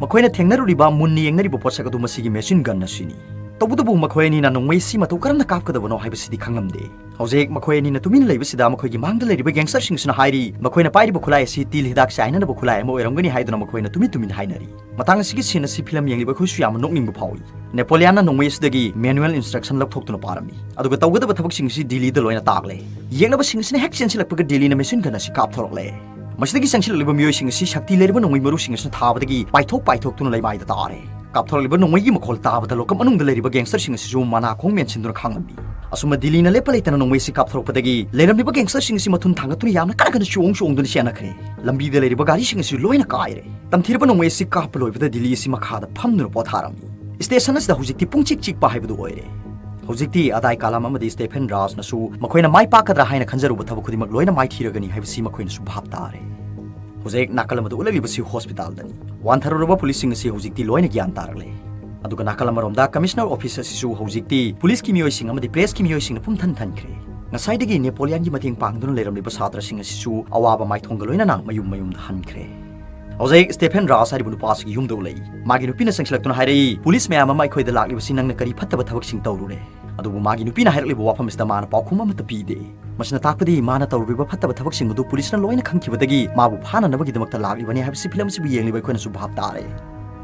ꯃꯈꯣꯏꯅ ꯊꯦꯡꯅꯔꯨꯔꯤꯕ, ꯃꯨꯟꯅ ꯌꯦꯡꯅꯔꯤꯕ ꯄꯣꯠꯁꯛ ꯑꯗꯨ ꯃꯁꯤꯒꯤ ꯃꯦꯆꯤꯟ ꯒꯟ ꯑꯁꯤꯅꯤ꯫ ꯇꯧꯕꯇꯕꯨ ꯃꯈꯣꯏ ꯑꯅꯤꯅ ꯅꯣꯡꯃꯩ ꯑꯁꯤ ꯃꯇꯧ ꯀꯔꯝꯅ ꯀꯥꯞꯀꯗꯕꯅꯣ ꯍꯥꯏꯕꯁꯤꯗꯤ ꯈꯪꯂꯝꯗꯦ꯫ ꯍꯧꯖꯤꯛ ꯃꯈꯣꯏ ꯑꯅꯤꯅ ꯇꯨꯃꯤꯟꯅ ꯂꯩꯕꯁꯤꯗ ꯃꯈꯣꯏꯒꯤ ꯃꯥꯡꯗ ꯂꯩꯔꯤꯕ ꯒꯦꯡꯁꯇꯔꯁꯤꯡꯁꯤꯅ ꯍꯥꯏꯔꯤ, ꯃꯈꯣꯏꯅ ꯄꯥꯏꯔꯤꯕ ꯈꯨꯠꯂꯥꯏ ꯑꯁꯤ ꯇꯤꯜ ꯍꯤꯗꯥꯛ ꯆꯥꯏꯅꯅꯕ ꯈꯨꯠꯂꯥꯏ ꯑꯃ ꯑꯣꯏꯔꯝꯒꯅꯤ ꯍꯥꯏꯗꯨꯅ ꯃꯈꯣꯏꯅ ꯇꯨꯃꯤꯟ ꯇꯨꯃꯤꯟ ꯍꯥꯏꯅꯔꯤ꯫ ꯃꯇꯥꯡ ꯑꯁꯤꯒꯤ ꯁꯤꯟ ꯑꯁꯤ ꯐꯤꯂꯝ ꯌꯦꯡꯂꯤꯕ ꯑꯩꯈꯣꯏꯁꯨ ꯌꯥꯝꯅ ꯅꯣꯛꯅꯤꯡꯕ ꯐꯥꯎꯏ꯫ ꯅꯦꯄꯣꯂꯤꯌꯥꯟꯅ ꯅꯣꯡꯃꯩ ꯑꯁꯤꯗꯒꯤ manual instruction ꯂꯧꯊꯣꯛꯇꯨꯅ ꯄꯥꯔꯝꯃꯤ꯫ ꯑꯗꯨꯒ ꯇꯧꯒꯗꯕ ꯊꯕꯛꯁꯤꯡ ꯑꯁꯤ ꯗꯤꯂꯤꯗ ꯂꯣꯏꯅ ꯇꯥꯛꯂꯦ꯫ ꯌꯦꯛꯅꯕꯁꯤꯡ ꯑꯁꯤꯅ ꯍꯦꯛ ꯆꯦꯟꯁꯤꯜꯂꯛꯄꯒ ꯗꯤꯂꯤꯅ ꯃꯦꯆꯤꯟ ꯒꯟ ꯑꯁꯤ ꯀꯥꯞꯊꯣꯔꯛꯂꯦ꯫ ꯃꯁꯤꯗꯒꯤ ꯆꯪꯁꯤꯜꯂꯛꯂꯤꯕ ꯃꯤꯑꯣꯏꯁꯤꯡ ꯑꯁꯤ ꯁꯛꯇꯤ ꯂꯩꯔꯕ ꯅꯣꯡꯃꯩ ꯃꯔꯨꯁꯤꯡ ꯑꯁꯤꯅ ꯊꯥꯕꯗꯒꯤ ꯄꯥꯏꯊꯣꯛ ꯄꯥꯏꯊꯣꯛꯇꯨꯅ ꯂꯩꯃꯥꯏꯗ ꯇꯥꯔꯦ꯫ ꯀꯥꯞꯊꯣꯔꯛꯂꯤꯕ ꯅꯣꯡꯃꯩꯒꯤ ꯃꯈꯣꯜ ꯇꯥꯕꯗ ꯂꯣꯀꯞ ꯃꯅꯨꯡꯗ ꯂꯩꯔꯤꯕ ꯒꯦꯡꯁꯇꯔꯁꯤꯡ ꯑꯁꯤꯁꯨ ꯃꯅꯥ ꯈꯣꯡ ꯃꯦꯟꯁꯤꯟꯗꯨꯅ ꯈꯥꯡꯂꯝꯃꯤ꯫ ꯑꯁꯨꯝꯅ ꯗꯤꯂꯤꯅ ꯂꯦꯞꯄ ꯂꯩꯇꯅ ꯅꯣꯡꯃꯩ ꯑꯁꯤ ꯀꯥꯞꯊꯣꯔꯛꯄꯗꯒꯤ ꯂꯩꯔꯝꯂꯤꯕ ꯒꯦꯡꯁꯇꯔꯁꯤꯡ ꯑꯁꯤ ꯃꯊꯨꯟ ꯊꯥꯡꯒꯠꯇꯨꯅ ꯌꯥꯝꯅ ꯀꯟꯅ ꯀꯟꯅ ꯆꯣꯡ ꯆꯣꯡꯗꯨꯅ ꯆꯦꯟꯅꯈ꯭ꯔꯦ꯫ ꯂꯝꯕꯤꯗ ꯂꯩꯔꯤꯕ ꯒꯥꯔꯤꯁꯤꯡ ꯑꯁꯤ ꯂꯣꯏꯅ ꯀꯥꯏꯔꯦ꯫ ꯇꯝꯊꯤꯔꯕ ꯅꯣꯡꯃꯩ ꯑꯁꯤ ꯀꯥꯞꯄ ꯂꯣꯏꯕꯗ ꯗꯤꯂꯤ ꯑꯁꯤ ꯃꯈꯥꯗ ꯐꯝꯗꯨꯅ ꯄꯣꯊꯥꯔꯝꯃꯤ꯫ ꯁ꯭ꯇꯦꯁꯟ ꯑꯁꯤꯗ ꯍꯧꯖꯤꯛꯇꯤ ꯄꯨꯡꯆꯤꯛ ꯆꯤꯛꯄ ꯍꯥꯏꯕꯗꯨ ꯑꯣꯏꯔꯦ꯫ ꯍꯧꯖꯤꯛꯇꯤ ꯑꯗꯥꯏ ꯀꯥꯂꯝ ꯑꯃꯗꯤ ꯁ꯭ꯇꯦꯐꯦꯟ ꯔꯥꯖꯅꯁꯨ ꯃꯈꯣꯏꯅ ꯃꯥꯏ ꯄꯥꯛꯀꯗ꯭ꯔꯥ ꯍꯥꯏꯅ ꯈꯟꯖꯔꯨꯕ ꯊꯕꯛ ꯈꯨꯗꯤꯡꯃꯛ ꯂꯣꯏꯅ ꯃꯥꯏꯊꯤꯔꯒꯅꯤ ꯍꯥꯏꯕꯁꯤ ꯃꯈꯣꯏꯅꯁꯨ ꯚꯥꯞ ꯇꯥꯔꯦ꯫ ꯍꯧꯖꯤꯛ ꯅꯥꯀꯜ ꯑꯃꯗ ꯎꯠꯂꯛꯂꯤꯕꯁꯤ ꯍꯣꯁꯄꯤꯇꯥꯜꯗꯅꯤ꯫ ꯋꯥꯟꯊꯔꯨꯔꯕ ꯄꯨꯂꯤꯁꯁꯤꯡ ꯑꯁꯤ ꯍꯧꯖꯤꯛꯇꯤ ꯂꯣꯏꯅ ꯒ꯭ꯌꯥꯟ ꯇꯥꯔꯛꯂꯦ꯫ ꯑꯗꯨꯒ ꯅꯥꯀꯜ ꯑꯃꯔꯣꯝꯗ ꯀꯃꯤꯁꯅꯔ ꯑꯣꯐꯤꯁ ꯑꯁꯤꯁꯨ ꯍꯧꯖꯤꯛꯇꯤ ꯄꯨꯂꯤꯁꯀꯤ ꯃꯤꯑꯣꯏꯁꯤꯡ ꯑꯃꯗꯤ ꯄ꯭ꯔꯦꯁꯀꯤ ꯃꯤꯑꯣꯏꯁꯤꯡꯅ ꯄꯨꯝꯊꯟ ꯊꯟꯈ꯭ꯔꯦ꯫ ꯉꯁꯥꯏꯗꯒꯤ ꯅꯦꯄꯣꯂꯤꯌꯟꯒꯤ ꯃꯇꯦꯡ ꯄꯥꯡꯗꯨꯅ ꯂꯩꯔꯝꯂꯤꯕ ꯁꯥꯇ꯭ꯔꯁꯤꯡ ꯑꯁꯤꯁꯨ ꯑꯋꯥꯕ ꯃꯥꯏꯊꯣꯡꯒ ꯂꯣꯏꯅꯅ ꯃꯌꯨꯝ ꯃꯌꯨꯝꯗ ꯍꯟꯈ꯭ꯔꯦ꯫ ꯍꯧꯖꯤꯛ ꯁ꯭ꯇꯦꯐꯦꯟ ꯔꯥꯖ ꯍꯥꯏꯔꯤꯕ ꯅꯨꯄꯥ ꯑꯁꯤꯒꯤ ꯌꯨꯝꯗ ꯎꯠꯂꯛꯏ꯫ ꯃꯥꯒꯤ ꯅꯨꯄꯤꯅ ꯆꯪꯁꯤꯜꯂꯛꯇꯨꯅ ꯍꯥꯏꯔꯛꯏ, "ꯄꯨꯂꯤꯁ ꯃꯌꯥꯝ ꯑꯃ ꯑꯩꯈꯣꯏꯗ ꯂꯥꯛꯂꯤꯕꯁꯤ ꯅꯪꯅ ꯀꯔꯤ ꯐꯠꯇꯕ ꯊꯕꯛꯁꯤꯡ ꯇꯧꯔꯨꯔꯦ?" ꯑꯗꯨꯕꯨ ꯃꯥꯒꯤ ꯅꯨꯄꯤꯅ ꯍꯥꯏꯔꯛꯂꯤꯕ ꯋꯥꯐꯝ ꯑꯁꯤꯗ ꯃꯥꯅ ꯄꯥꯎꯈꯨꯝ ꯑꯃꯠꯇ ꯄꯤꯗꯦ꯫ ꯃꯁꯤꯅ ꯇꯥꯛꯄꯗꯤ ꯃꯥꯅ ꯇꯧꯔꯨꯔꯤꯕ ꯐꯠꯇꯕ ꯊꯕꯛꯁꯤꯡ ꯑꯗꯨ ꯄꯨꯂꯤꯁꯅ ꯂꯣꯏꯅ ꯈꯪꯈꯤꯕꯗꯒꯤ ꯃꯥꯕꯨ ꯐꯥꯅꯅꯕꯒꯤꯗꯃꯛꯇ ꯂꯥꯛꯂꯤꯕꯅꯤ ꯍꯥꯏꯕꯁꯤ ꯐꯤꯂꯝ ꯑꯁꯤꯕꯨ ꯌꯦꯡꯂꯤꯕ ꯑꯩꯈꯣꯏꯅꯁꯨ ꯚꯥꯞ ꯇꯥꯔꯦ꯫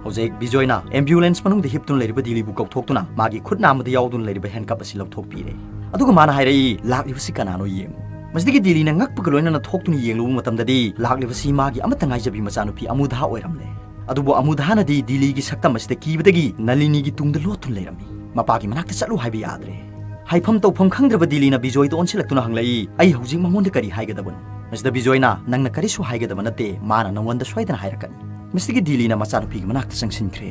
ꯍꯧꯖꯤꯛ ꯕꯤꯖꯣꯏꯅ ꯑꯦꯝꯕꯨꯂꯦꯟꯁ ꯃꯅꯨꯡꯗ ꯍꯤꯞꯇꯨꯅ ꯂꯩꯔꯤꯕ ꯗꯤꯂꯤꯕꯨ ꯀꯧꯊꯣꯛꯇꯨꯅ ꯃꯥꯒꯤ ꯈꯨꯠ ꯅꯥꯝꯃꯗ ꯌꯥꯎꯗꯨꯅ ꯂꯩꯔꯤꯕ ꯍꯦꯟꯀꯞ ꯑꯁꯤ ꯂꯧꯊꯣꯛꯄꯤꯔꯦ꯫ ꯑꯗꯨꯒ ꯃꯥꯅ ꯍꯥꯏꯔꯛꯏ, "ꯂꯥꯛꯂꯤꯕꯁꯤ ꯀꯅꯥꯅꯣ ꯌꯦꯡꯉꯨ"꯫ ꯃꯁꯤꯗꯒꯤ ꯗꯤꯂꯤꯅ ꯉꯛꯄꯒ ꯂꯣꯏꯅꯅ ꯊꯣꯛꯇꯨꯅ ꯌꯦꯡꯂꯨꯕ ꯃꯇꯝꯗꯗꯤ, ꯂꯥꯛꯂꯤꯕꯁꯤ ꯃꯥꯒꯤ ꯑꯃꯠꯇ ꯉꯥꯏꯖꯕꯤ ꯃꯆꯥꯅꯨꯄꯤ ꯑꯃꯨꯙꯥ ꯑꯣꯏꯔꯝꯂꯦ꯫ ꯑꯗꯨꯕꯨ ꯑꯃꯨꯙꯥꯅꯗꯤ ꯗꯤꯂꯤꯒꯤ ꯁꯛꯇꯝ ꯑꯁꯤꯗ ꯀꯤꯕꯗꯒꯤ ꯅꯂꯤꯅꯤꯒꯤ ꯇꯨꯡꯗ ꯂꯣꯠꯇꯨꯅ ꯂꯩꯔꯝꯃꯤ꯫ ꯃꯄꯥꯒꯤ ꯃꯅꯥꯛꯇ ꯆꯠꯂꯨ ꯍꯥꯏꯕ ꯌꯥꯗ꯭ꯔꯦ꯫ ꯍꯥꯏꯐꯝ ꯇꯧꯐꯝ ꯈꯪꯗ꯭ꯔꯕ ꯗꯤꯂꯤꯅ ꯕꯤꯖꯣꯏꯗ ꯑꯣꯟꯁꯤꯜꯂꯛꯇꯨꯅ ꯍꯪꯂꯛꯏ, "ꯑꯩ ꯍꯧꯖꯤꯛ ꯃꯉꯣꯟꯗ ꯀꯔꯤ ꯍꯥꯏꯒꯗꯕꯅꯣ?" ꯃꯁꯤꯗ ꯕꯤꯖꯣꯏꯅ, "ꯅꯪꯅ ꯀꯔꯤꯁꯨ ꯍꯥꯏꯒꯗꯕ ꯅꯠꯇꯦ, ꯃꯥꯅ ꯅꯉꯣꯟꯗ ꯁꯣꯏꯗꯅ ꯍꯥꯏꯔꯛꯀꯅꯤ"꯫ ꯃꯁꯤꯗꯒꯤ ꯗꯤꯂꯤꯅ ꯃꯆꯥꯅꯨꯄꯤꯒꯤ ꯃꯅꯥꯛꯇ ꯆꯪꯁꯤꯟꯈ꯭ꯔꯦ꯫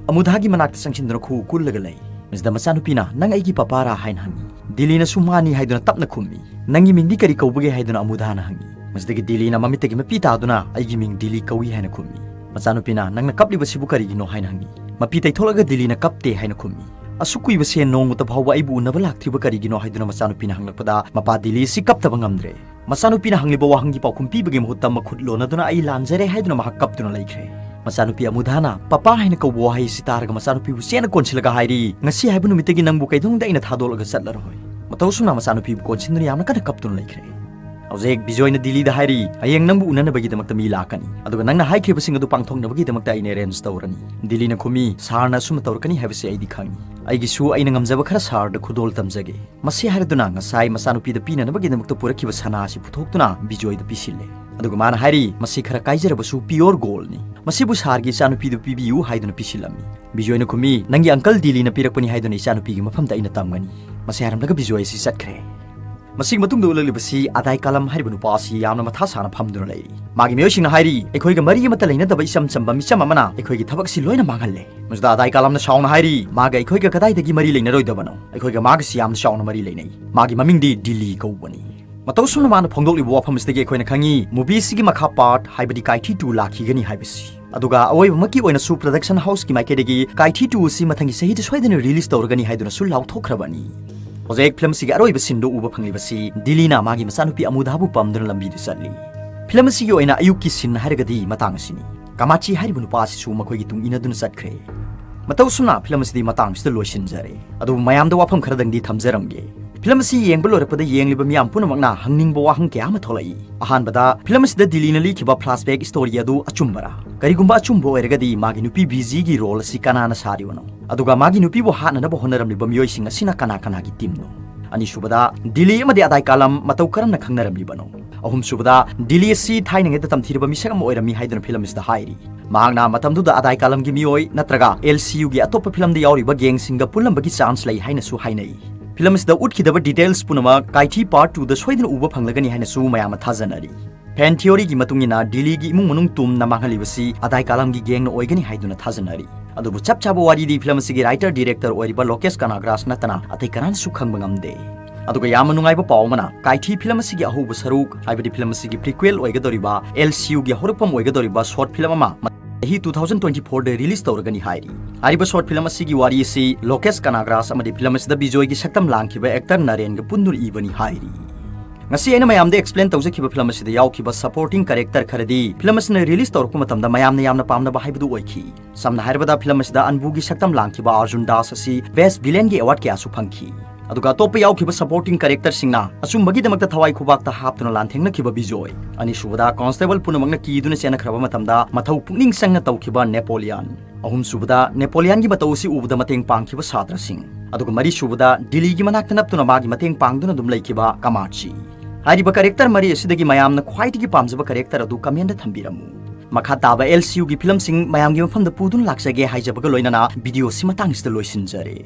ꯑꯃꯨꯙꯥꯒꯤ ꯃꯅꯥꯛꯇ ꯆꯪꯁꯤꯟꯗꯨꯅ ꯈꯨ ꯀꯨꯜꯂꯒ ꯂꯩ꯫ ꯃꯁꯤꯗ ꯃꯆꯥꯅꯨꯄꯤꯅ, "ꯅꯪ ꯑꯩꯒꯤ ꯄꯄꯥꯔꯥ?" ꯍꯥꯏꯅ ꯍꯪꯉꯤ꯫ ꯗꯤꯂꯤꯅꯁꯨ ꯃꯥꯅꯤ ꯍꯥꯏꯗꯨꯅ ꯇꯞꯅ ꯈꯨꯝꯃꯤ꯫ "ꯅꯪꯒꯤ ꯃꯤꯡꯗꯤ ꯀꯔꯤ ꯀꯧꯕꯒꯦ?" ꯍꯥꯏꯗꯨꯅ ꯑꯃꯨꯙꯥꯅ ꯍꯪꯉꯤ꯫ ꯃꯁꯤꯗꯒꯤ ꯗꯤꯂꯤꯅ ꯃꯃꯤꯠꯇꯒꯤ ꯃꯄꯤ ꯇꯥꯗꯨꯅ, "ꯑꯩꯒꯤ ꯃꯤꯡ ꯗꯤꯂꯤ ꯀꯧꯏ" ꯍꯥꯏꯅ ꯈꯨꯝꯃꯤ꯫ ꯃꯆꯥꯅꯨꯄꯤꯅ, "ꯅꯪꯅ ꯀꯞꯂꯤꯕꯁꯤꯕꯨ ꯀꯔꯤꯒꯤꯅꯣ?" ꯍꯥꯏꯅ ꯍꯪꯉꯤ꯫ ꯃꯄꯤ ꯇꯩꯊꯣꯛꯂꯒ ꯗꯤꯂꯤꯅ, "ꯀꯞꯇꯦ" ꯍꯥꯏꯅ ꯈꯨꯝꯃꯤ꯫ "ꯑꯁꯨꯛ ꯀꯨꯏꯕꯁꯦ ꯅꯣꯡꯃꯇ ꯐꯥꯎꯕ ꯑꯩꯕꯨ ꯎꯅꯕ ꯂꯥꯛꯇ꯭ꯔꯤꯕ ꯀꯔꯤꯒꯤꯅꯣ?" ꯍꯥꯏꯗꯨꯅ ꯃꯆꯥꯅꯨꯄꯤꯅ ꯍꯪꯂꯛꯄꯗ, ꯃꯄꯥ ꯗꯤꯂꯤ ꯑꯁꯤ ꯀꯞꯇꯕ ꯉꯝꯗ꯭ꯔꯦ꯫ ꯃꯆꯥꯅꯨꯄꯤꯅ ꯍꯪꯂꯤꯕ ꯋꯥꯍꯪꯒꯤ ꯄꯥꯎꯈꯨꯝ ꯄꯤꯕꯒꯤ ꯃꯍꯨꯠꯇ ꯃꯈꯨꯠ ꯂꯣꯟꯅꯗꯨꯅ, "ꯑꯩ ꯂꯥꯟꯖꯔꯦ" ꯍꯥꯏꯗꯨꯅ ꯃꯍꯥꯛ ꯀꯞꯇꯨꯅ ꯂꯩꯈ꯭ꯔꯦ꯫ ꯃꯆꯥꯅꯨꯄꯤ ꯑꯃꯨꯙꯥꯅ "ꯄꯄꯥ" ꯍꯥꯏꯅ ꯀꯧꯕ ꯋꯥꯍꯩ ꯑꯁꯤ ꯇꯥꯔꯒ ꯃꯆꯥꯅꯨꯄꯤꯕꯨ ꯆꯦꯠꯅ ꯀꯣꯟꯁꯤꯜꯂꯒ ꯍꯥꯏꯔꯤ, "ꯉꯁꯤ ꯍꯥꯏꯕ ꯅꯨꯃꯤꯠꯇꯒꯤ ꯅꯪꯕꯨ ꯀꯩꯗꯧꯅꯨꯡꯗ ꯑꯩꯅ ꯊꯥꯗꯣꯛꯂꯒ ꯆꯠꯂꯔꯣꯏ"꯫ ꯃꯇꯧ ꯑꯁꯨꯝꯅ ꯃꯆꯥꯅꯨꯄꯤꯕꯨ ꯀꯣꯟꯁꯤꯟꯗꯨꯅ ꯌꯥꯝꯅ ꯀꯟꯅ ꯀꯞꯇꯨꯅ ꯂꯩꯈ꯭ꯔꯦ꯫ ꯍꯧꯖꯤꯛ ꯕꯤꯖꯣꯏꯅ ꯗꯤꯂꯤꯗ ꯍꯥꯏꯔꯤ, "ꯍꯌꯦꯡ ꯅꯪꯕꯨ ꯎꯅꯅꯕꯒꯤꯗꯃꯛꯇ ꯃꯤ ꯂꯥꯛꯀꯅꯤ, ꯑꯗꯨꯒ ꯅꯪꯅ ꯍꯥꯏꯈꯤꯕꯁꯤꯡ ꯑꯗꯨ ꯄꯥꯡꯊꯣꯛꯅꯕꯒꯤꯗꯃꯛꯇ ꯑꯩꯅ ꯑꯦꯔꯦꯟꯖ ꯇꯧꯔꯅꯤ"꯫ ꯗꯤꯂꯤꯅ ꯈꯨꯝꯃꯤ, "ꯁꯥꯔꯅ ꯑꯁꯨꯝꯅ ꯇꯧꯔꯛꯀꯅꯤ ꯍꯥꯏꯕꯁꯤ ꯑꯩꯗꯤ ꯈꯪꯏ꯫ ꯑꯩꯒꯤꯁꯨ ꯑꯩꯅ ꯉꯝꯖꯕ ꯈꯔ ꯁꯥꯔꯗ ꯈꯨꯗꯣꯜ ꯇꯝꯖꯒꯦ"꯫ ꯃꯁꯤ ꯍꯥꯏꯔꯗꯨꯅ ꯉꯁꯥꯏ ꯃꯆꯥꯅꯨꯄꯤꯗ ꯄꯤꯅꯅꯕꯒꯤꯗꯃꯛꯇ ꯄꯨꯔꯛꯈꯤꯕ ꯁꯅꯥ ꯑꯁꯤ ꯄꯨꯊꯣꯛꯇꯨꯅ ꯕꯤꯖꯣꯏꯗ ꯄꯤꯁꯤꯜꯂꯦ꯫ ꯑꯗꯨꯒ ꯃꯥꯅ ꯍꯥꯏꯔꯤ, "ꯃꯁꯤ ꯈꯔ ꯀꯥꯏꯖꯔꯕꯁꯨ ꯄꯤꯌꯣꯔ ꯒꯣꯜꯅꯤ꯫ ꯃꯁꯤꯕꯨ ꯁꯥꯔꯒꯤ ꯏꯆꯥꯅꯨꯄꯤꯗꯨ ꯄꯤꯕꯤꯌꯨ" ꯍꯥꯏꯗꯨꯅ ꯄꯤꯁꯤꯜꯂꯝꯃꯤ꯫ ꯕꯤꯖꯣꯏꯅ ꯈꯨꯝꯃꯤ, "ꯅꯪꯒꯤ ꯑꯪꯀꯜ ꯗꯤꯂꯤꯅ ꯄꯤꯔꯛꯄꯅꯤ ꯍꯥꯏꯗꯨꯅ ꯏꯆꯥꯅꯨꯄꯤꯒꯤ ꯃꯐꯝꯗ ꯑꯩꯅ ꯇꯝꯒꯅꯤ"꯫ ꯃꯁꯤ ꯍꯥꯏꯔꯝꯂꯒ ꯕꯤꯖꯣꯏ ꯑꯁꯤ ꯆꯠꯈ꯭ꯔꯦ꯫ ꯃꯁꯤꯒꯤ ꯃꯇꯨꯡꯗ ꯎꯠꯂꯛꯂꯤꯕꯁꯤ ꯑꯗꯥꯏ ꯀꯥꯂꯝ ꯍꯥꯏꯔꯤꯕ ꯅꯨꯄꯥ ꯑꯁꯤ ꯌꯥꯝꯅ ꯃꯊꯥ ꯁꯥꯅ ꯐꯝꯗꯨꯅ ꯂꯩꯔꯤ꯫ ꯃꯥꯒꯤ ꯃꯤꯑꯣꯏꯁꯤꯡꯅ ꯍꯥꯏꯔꯤ, "ꯑꯩꯈꯣꯏꯒ ꯃꯔꯤ ꯑꯃꯠꯇ ꯂꯩꯅꯗꯕ ꯏꯆꯝ ꯆꯝꯕ ꯃꯤꯆꯝ ꯑꯃꯅ ꯑꯩꯈꯣꯏꯒꯤ ꯊꯕꯛꯁꯤ ꯂꯣꯏꯅ ꯃꯥꯡꯍꯜꯂꯦ"꯫ ꯃꯁꯤꯗ ꯑꯗꯥꯏ ꯀꯥꯂꯝꯅ ꯁꯥꯎꯅ ꯍꯥꯏꯔꯤ, "ꯃꯥꯒ ꯑꯩꯈꯣꯏꯒ ꯀꯗꯥꯏꯗꯒꯤ ꯃꯔꯤ ꯂꯩꯅꯔꯣꯏꯗꯕꯅꯣ? ꯑꯩꯈꯣꯏꯒ ꯃꯥꯒꯁꯤ ꯌꯥꯝꯅ ꯆꯥꯎꯅ ꯃꯔꯤ ꯂꯩꯅꯩ꯫ ꯃꯥꯒꯤ ꯃꯃꯤꯡꯗꯤ ꯗꯤꯂꯤ ꯀꯧꯕꯅꯤ"꯫ ꯃꯇꯧ ꯑꯁꯨꯝꯅ ꯃꯥꯅ ꯐꯣꯡꯗꯣꯛꯂꯤꯕ ꯋꯥꯐꯝ ꯑꯁꯤꯗꯒꯤ ꯑꯩꯈꯣꯏꯅ ꯈꯪꯉꯤ, movie ꯑꯁꯤꯒꯤ ꯃꯈꯥ part, ꯍꯥꯏꯕꯗꯤ ꯀꯥꯏꯊꯤ two ꯂꯥꯛꯈꯤꯒꯅꯤ ꯍꯥꯏꯕꯁꯤ꯫ ꯑꯗꯨꯒ ꯑꯋꯣꯏꯕꯃꯛꯀꯤ ꯑꯣꯏꯅꯁꯨ production house ꯀꯤ ꯃꯥꯏꯀꯩꯗꯒꯤ ꯀꯥꯏꯊꯤ two ꯑꯁꯤ ꯃꯊꯪꯒꯤ ꯆꯍꯤꯗ ꯁꯣꯏꯗꯅ release ꯇꯧꯔꯒꯅꯤ ꯍꯥꯏꯗꯨꯅꯁꯨ ꯂꯥꯎꯊꯣꯛꯈ꯭ꯔꯕꯅꯤ꯫ ꯍꯧꯖꯤꯛ film ꯑꯁꯤꯒꯤ ꯑꯔꯣꯏꯕ scene ꯗꯨ ꯎꯕ ꯐꯪꯂꯤꯕꯁꯤ ꯗꯤꯂꯤꯅ ꯃꯥꯒꯤ ꯃꯆꯥꯅꯨꯄꯤ ꯑꯃꯨꯗꯥꯕꯨ ꯄꯝꯗꯨꯅ ꯂꯝꯕꯤꯗ ꯆꯠꯂꯤ꯫ Film ꯑꯁꯤꯒꯤ ꯑꯣꯏꯅ ꯑꯌꯨꯛꯀꯤ scene ꯍꯥꯏꯔꯒꯗꯤ ꯃꯇꯥꯡ ꯑꯁꯤꯅꯤ꯫ ꯀꯥꯃꯥꯆꯤ ꯍꯥꯏꯔꯤꯕ ꯅꯨꯄꯥ ꯑꯁꯤꯁꯨ ꯃꯈꯣꯏꯒꯤ ꯇꯨꯡ ꯏꯟꯅꯗꯨꯅ ꯆꯠꯈ꯭ꯔꯦ꯫ ꯃꯇꯧ ꯑꯁꯨꯝꯅ film ꯑꯁꯤꯗꯤ ꯃꯇꯥꯡ ꯑꯁꯤꯗ ꯂꯣꯏꯁꯤꯟꯖꯔꯦ꯫ ꯑꯗꯨꯕꯨ ꯃꯌꯥꯝꯗ ꯋꯥꯐꯝ ꯈꯔꯗꯪꯗꯤ ꯊꯝꯖꯔꯝꯒꯦ꯫ Film ꯑꯁꯤ ꯌꯦꯡꯕ ꯂꯣꯏꯔꯛꯄꯗ ꯌꯦꯡꯂꯤꯕ ꯃꯤꯌꯥꯝ ꯄꯨꯝꯅꯃꯛꯅ ꯍꯪꯅꯤꯡꯕ ꯋꯥꯍꯪ ꯀꯌꯥ ꯑꯃ ꯊꯣꯛꯂꯛꯏ꯫ ꯑꯍꯥꯟꯕꯗ, film ꯑꯁꯤꯗ ꯗꯤꯂꯤꯅ ꯂꯤꯈꯤꯕ flashback story ꯑꯗꯨ ꯑꯆꯨꯝꯕꯔꯥ? ꯀꯔꯤꯒꯨꯝꯕ ꯑꯆꯨꯝꯕ ꯑꯣꯏꯔꯒꯗꯤ, ꯃꯥꯒꯤ ꯅꯨꯄꯤ ꯕꯤꯖꯤꯒꯤ role ꯑꯁꯤ ꯀꯅꯥꯅ ꯁꯥꯔꯤꯕꯅꯣ? ꯑꯗꯨꯒ ꯃꯥꯒꯤ ꯅꯨꯄꯤꯕꯨ ꯍꯥꯠꯅꯅꯕ ꯍꯣꯠꯅꯔꯝꯂꯤꯕ ꯃꯤꯑꯣꯏꯁꯤꯡ ꯑꯁꯤꯅ ꯀꯅꯥ ꯀꯅꯥꯒꯤ team ꯅꯣ? ꯑꯅꯤꯁꯨꯕꯗ, ꯗꯤꯜꯂꯤ ꯑꯃꯗꯤ ꯑꯗꯥꯏ ꯀꯥꯂꯝ ꯃꯇꯧ ꯀꯔꯝꯅ ꯈꯪꯅꯔꯝꯂꯤꯕꯅꯣ? ꯑꯍꯨꯝꯁꯨꯕꯗ, ꯗꯤꯜꯂꯤ ꯑꯁꯤ ꯊꯥꯏꯅꯉꯩꯗ ꯇꯝꯊꯤꯔꯕ ꯃꯤꯁꯛ ꯑꯃ ꯑꯣꯏꯔꯝꯃꯤ ꯍꯥꯏꯗꯨꯅ ꯐꯤꯂꯝ ꯑꯁꯤꯗ ꯍꯥꯏꯔꯤ꯫ ꯃꯍꯥꯛꯅ ꯃꯇꯝꯗꯨꯗ ꯑꯗꯥꯏ ꯀꯥꯂꯝꯒꯤ ꯃꯤꯑꯣꯏ ꯅꯠꯇ꯭ꯔꯒ ꯑꯦꯜ ꯁꯤ ꯌꯨꯒꯤ ꯑꯇꯣꯞꯄ ꯐꯤꯂꯝꯗ ꯌꯥꯎꯔꯤꯕ ꯒꯦꯡꯁꯤꯡꯒ ꯄꯨꯜꯂꯝꯕꯒꯤ ꯆꯥꯟꯁ ꯂꯩ ꯍꯥꯏꯅꯁꯨ ꯍꯥꯏꯅꯩ꯫ ꯐꯤꯂꯝ ꯑꯁꯤꯗ ꯎꯠꯈꯤꯗꯕ ꯗꯤꯇꯦꯜꯁ ꯄꯨꯝꯅꯃꯛ ꯀꯥꯏꯊꯤ ꯄꯥꯔꯠ ꯇꯨꯗ ꯁꯣꯏꯗꯅ ꯎꯕ ꯐꯪꯂꯒꯅꯤ ꯍꯥꯏꯅꯁꯨ ꯃꯌꯥꯝꯅ ꯊꯥꯖꯅꯔꯤ꯫ ꯐꯦꯟ ꯊꯤꯑꯣꯔꯤꯒꯤ ꯃꯇꯨꯡ ꯏꯟꯅ ꯗꯤꯜꯂꯤꯒꯤ ꯏꯃꯨꯡ ꯃꯅꯨꯡ ꯇꯨꯝꯅ ꯃꯥꯡꯍꯜꯂꯤꯕꯁꯤ ꯑꯗꯥꯏ ꯀꯥꯂꯝꯒꯤ ꯒꯦꯡꯅ ꯑꯣꯏꯒꯅꯤ ꯍꯥꯏꯗꯨꯅ ꯊꯥꯖꯅꯔꯤ꯫ ꯑꯗꯨꯕꯨ ꯆꯞ ꯆꯥꯕ ꯋꯥꯔꯤꯗꯤ ꯐꯤꯂꯝ ꯑꯁꯤꯒꯤ ꯔꯥꯏꯇꯔ ꯗꯤꯔꯦꯛꯇꯔ ꯑꯣꯏꯔꯤꯕ ꯂꯣꯀꯦꯁ ꯀꯅꯥꯒ꯭ꯔꯥꯁ ꯅꯠꯇꯅ ꯑꯇꯩ ꯀꯅꯥꯅꯁꯨ ꯈꯪꯕ ꯉꯝꯗꯦ꯫ ꯑꯗꯨꯒ ꯌꯥꯝꯅ ꯅꯨꯡꯉꯥꯏꯕ ꯄꯥꯎ ꯑꯃꯅ, ꯀꯥꯏꯊꯤ ꯐꯤꯂꯝ ꯑꯁꯤꯒꯤ ꯑꯍꯧꯕ ꯁꯔꯨꯛ, ꯍꯥꯏꯕꯗꯤ ꯐꯤꯂꯝ ꯑꯁꯤꯒꯤ ꯄ꯭ꯔꯤꯀ꯭ꯋꯦꯜ ꯑꯣꯏꯒꯗꯧꯔꯤꯕ, ꯑꯦꯜ ꯁꯤ ꯌꯨꯒꯤ ꯍꯧꯔꯛꯐꯝ ꯑꯣꯏꯒꯗꯧꯔꯤꯕ ꯁꯣꯔꯠ ꯐꯤꯂꯝ ꯑꯃ ꯆꯍꯤ two thousand twenty fourꯗ ꯔꯤꯂꯤꯁ ꯇꯧꯔꯒꯅꯤ ꯍꯥꯏꯔꯤ꯫ ꯍꯥꯏꯔꯤꯕ ꯁꯣꯔꯠ ꯐꯤꯂꯝ ꯑꯁꯤꯒꯤ ꯋꯥꯔꯤ ꯑꯁꯤ ꯂꯣꯀꯦꯁ ꯀꯅꯥꯒ꯭ꯔꯥꯁ ꯑꯃꯗꯤ ꯐꯤꯂꯝ ꯑꯁꯤꯗ ꯕꯤꯖꯣꯏꯒꯤ ꯁꯛꯇꯝ ꯂꯥꯡꯈꯤꯕ ꯑꯦꯛꯇꯔ ꯅꯔꯦꯟꯒ ꯄꯨꯟꯗꯨꯅ ꯏꯕꯅꯤ ꯍꯥꯏꯔꯤ꯫ ꯉꯁꯤ ꯑꯩꯅ ꯃꯌꯥꯝꯗ ꯑꯦꯛꯁꯄ꯭ꯂꯦꯟ ꯇꯧꯖꯈꯤꯕ ꯐꯤꯂꯝ ꯑꯁꯤꯗ ꯌꯥꯎꯈꯤꯕ ꯁꯄꯣꯔꯇꯤꯡ ꯀꯦꯔꯦꯛꯇꯔ ꯈꯔꯗꯤ ꯐꯤꯂꯝ ꯑꯁꯤꯅ ꯔꯤꯂꯤꯁ ꯇꯧꯔꯛꯄ ꯃꯇꯝꯗ ꯃꯌꯥꯝꯅ ꯌꯥꯝꯅ ꯄꯥꯝꯅꯕ ꯍꯥꯏꯕꯗꯨ ꯑꯣꯏꯈꯤ꯫ ꯁꯝꯅ ꯍꯥꯏꯔꯕꯗ, ꯐꯤꯂꯝ ꯑꯁꯤꯗ ꯑꯟꯕꯨꯒꯤ ꯁꯛꯇꯝ ꯂꯥꯡꯈꯤꯕ ꯑꯥꯔꯖꯨꯟ ꯗꯥꯁ ꯑꯁꯤ ꯕꯦꯁ꯭ꯠ ꯚꯤꯂꯦꯟꯒꯤ ꯑꯦꯋꯥꯔꯗ ꯀꯌꯥꯁꯨ ꯐꯪꯈꯤ꯫ ꯑꯗꯨꯒ ꯑꯇꯣꯞꯄ ꯌꯥꯎꯈꯤꯕ ꯁꯄꯣꯔꯇꯤꯡ ꯀꯦꯔꯦꯛꯇꯔꯁꯤꯡꯅ ꯑꯆꯨꯝꯕꯒꯤꯗꯃꯛꯇ ꯊꯋꯥꯏ ꯈꯨꯕꯥꯛꯇ ꯍꯥꯞꯇꯨꯅ ꯂꯥꯟꯊꯦꯡꯅꯈꯤꯕ ꯕꯤꯖꯣꯏ, ꯑꯅꯤꯁꯨꯕꯗ ꯀꯣꯟꯁꯇꯦꯕꯜ ꯄꯨꯝꯅꯃꯛꯅ ꯀꯤꯗꯨꯅ ꯆꯦꯟꯅꯈ꯭ꯔꯕ ꯃꯇꯝꯗ ꯃꯊꯧ ꯄꯨꯛꯅꯤꯡ ꯆꯪꯅ ꯇꯧꯈꯤꯕ ꯅꯦꯄꯣꯂꯤꯌꯟ, ꯑꯍꯨꯝꯁꯨꯕꯗ ꯅꯦꯄꯣꯂꯤꯌꯟꯒꯤ ꯃꯇꯧ ꯑꯁꯤ ꯎꯕꯗ ꯃꯇꯦꯡ ꯄꯥꯡꯈꯤꯕ ꯁꯥꯇ꯭ꯔꯁꯤꯡ, ꯑꯗꯨꯒ ꯃꯔꯤꯁꯨꯕꯗ ꯗꯤꯜꯂꯤꯒꯤ ꯃꯅꯥꯛꯇ ꯅꯞꯇꯨꯅ ꯃꯥꯒꯤ ꯃꯇꯦꯡ ꯄꯥꯡꯗꯨꯅ ꯑꯗꯨꯝ ꯂꯩꯈꯤꯕ ꯀꯃꯥꯔꯆꯤ꯫ ꯍꯥꯏꯔꯤꯕ ꯀꯦꯔꯦꯛꯇꯔ ꯃꯔꯤ ꯑꯁꯤꯗꯒꯤ ꯃꯌꯥꯝꯅ ꯈ꯭ꯋꯥꯏꯗꯒꯤ ꯄꯥꯝꯖꯕ ꯀꯦꯔꯦꯛꯇꯔ ꯑꯗꯨ ꯀꯃꯦꯟꯗ ꯊꯝꯕꯤꯔꯝꯃꯨ꯫ ꯃꯈꯥ ꯇꯥꯕ ꯑꯦꯜ ꯁꯤ ꯌꯨꯒꯤ ꯐꯤꯂꯝꯁꯤꯡ ꯃꯌꯥꯝꯒꯤ ꯃꯐꯝꯗ ꯄꯨꯗꯨꯅ ꯂꯥꯛꯆꯒꯦ ꯍꯥꯏꯖꯕꯒ ꯂꯣꯏꯅꯅ ꯚꯤꯗꯤꯑꯣ ꯑꯁꯤ ꯃꯇꯥꯡꯁꯤꯗ ꯂꯣꯏꯁꯤꯟꯖꯔꯦ꯫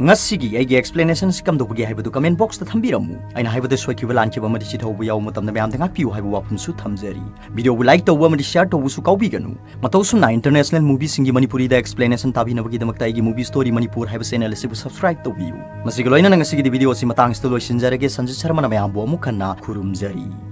ꯉꯁꯤꯒꯤ ꯑꯩꯒꯤ ꯑꯦꯛꯁꯄ꯭ꯂꯦꯅꯦꯁꯟ ꯑꯁꯤ ꯀꯝꯗꯧꯕꯒꯦ ꯍꯥꯏꯕꯗꯨ ꯀꯃꯦꯟ ꯕꯣꯛꯁꯇ ꯊꯝꯕꯤꯔꯝꯃꯨ꯫ ꯑꯩꯅ ꯍꯥꯏꯕꯗ ꯁꯣꯏꯈꯤꯕ ꯂꯥꯟꯈꯤꯕ ꯑꯃꯗꯤ ꯆꯤꯊꯍꯧꯕ ꯌꯥꯎꯕ ꯃꯇꯝꯗ ꯃꯌꯥꯝꯗ ꯉꯥꯛꯄꯤꯌꯨ ꯍꯥꯏꯕ ꯋꯥꯐꯝꯁꯨ ꯊꯝꯖꯔꯤ꯫ ꯚꯤꯗꯤꯑꯣꯕꯨ ꯂꯥꯏꯛ ꯇꯧꯕ ꯑꯃꯗꯤ ꯁꯤꯌꯥꯔ ꯇꯧꯕꯁꯨ ꯀꯥꯎꯕꯤꯒꯅꯨ꯫ ꯃꯇꯧ ꯑꯁꯨꯝꯅ ꯏꯟꯇꯔꯅꯦꯁꯅꯦꯜ ꯃꯨꯚꯤꯁꯤꯡꯒꯤ ꯃꯅꯤꯄꯨꯔꯤꯗ ꯑꯦꯛꯁꯄ꯭ꯂꯦꯅꯦꯁꯟ ꯇꯥꯕꯤꯅꯕꯒꯤꯗꯃꯛꯇ ꯑꯩꯒꯤ ꯃꯨꯚꯤ ꯁ꯭ꯇꯣꯔꯤ ꯃꯅꯤꯄꯨꯔ ꯍꯥꯏꯕ ꯆꯦꯅꯦꯜ ꯑꯁꯤꯕꯨ ꯁꯕꯁꯀ꯭ꯔꯥꯏꯕ ꯇꯧꯕꯤꯌꯨ꯫ ꯃꯁꯤꯒ ꯂꯣꯏꯅꯅ ꯉꯁꯤꯒꯤꯗꯤ ꯚꯤꯗꯤꯑꯣ ꯑꯁꯤ ꯃꯇꯥꯡꯁꯤꯗ ꯂꯣꯏꯁꯤꯟꯖꯔꯒꯦ꯫ ꯁꯟꯖꯤꯠ ꯁꯔꯃꯅ ꯃꯌꯥꯝꯕꯨ ꯑꯃꯨꯛ ꯍꯟꯅ ꯈꯨꯔꯨꯝꯖꯔꯤ꯫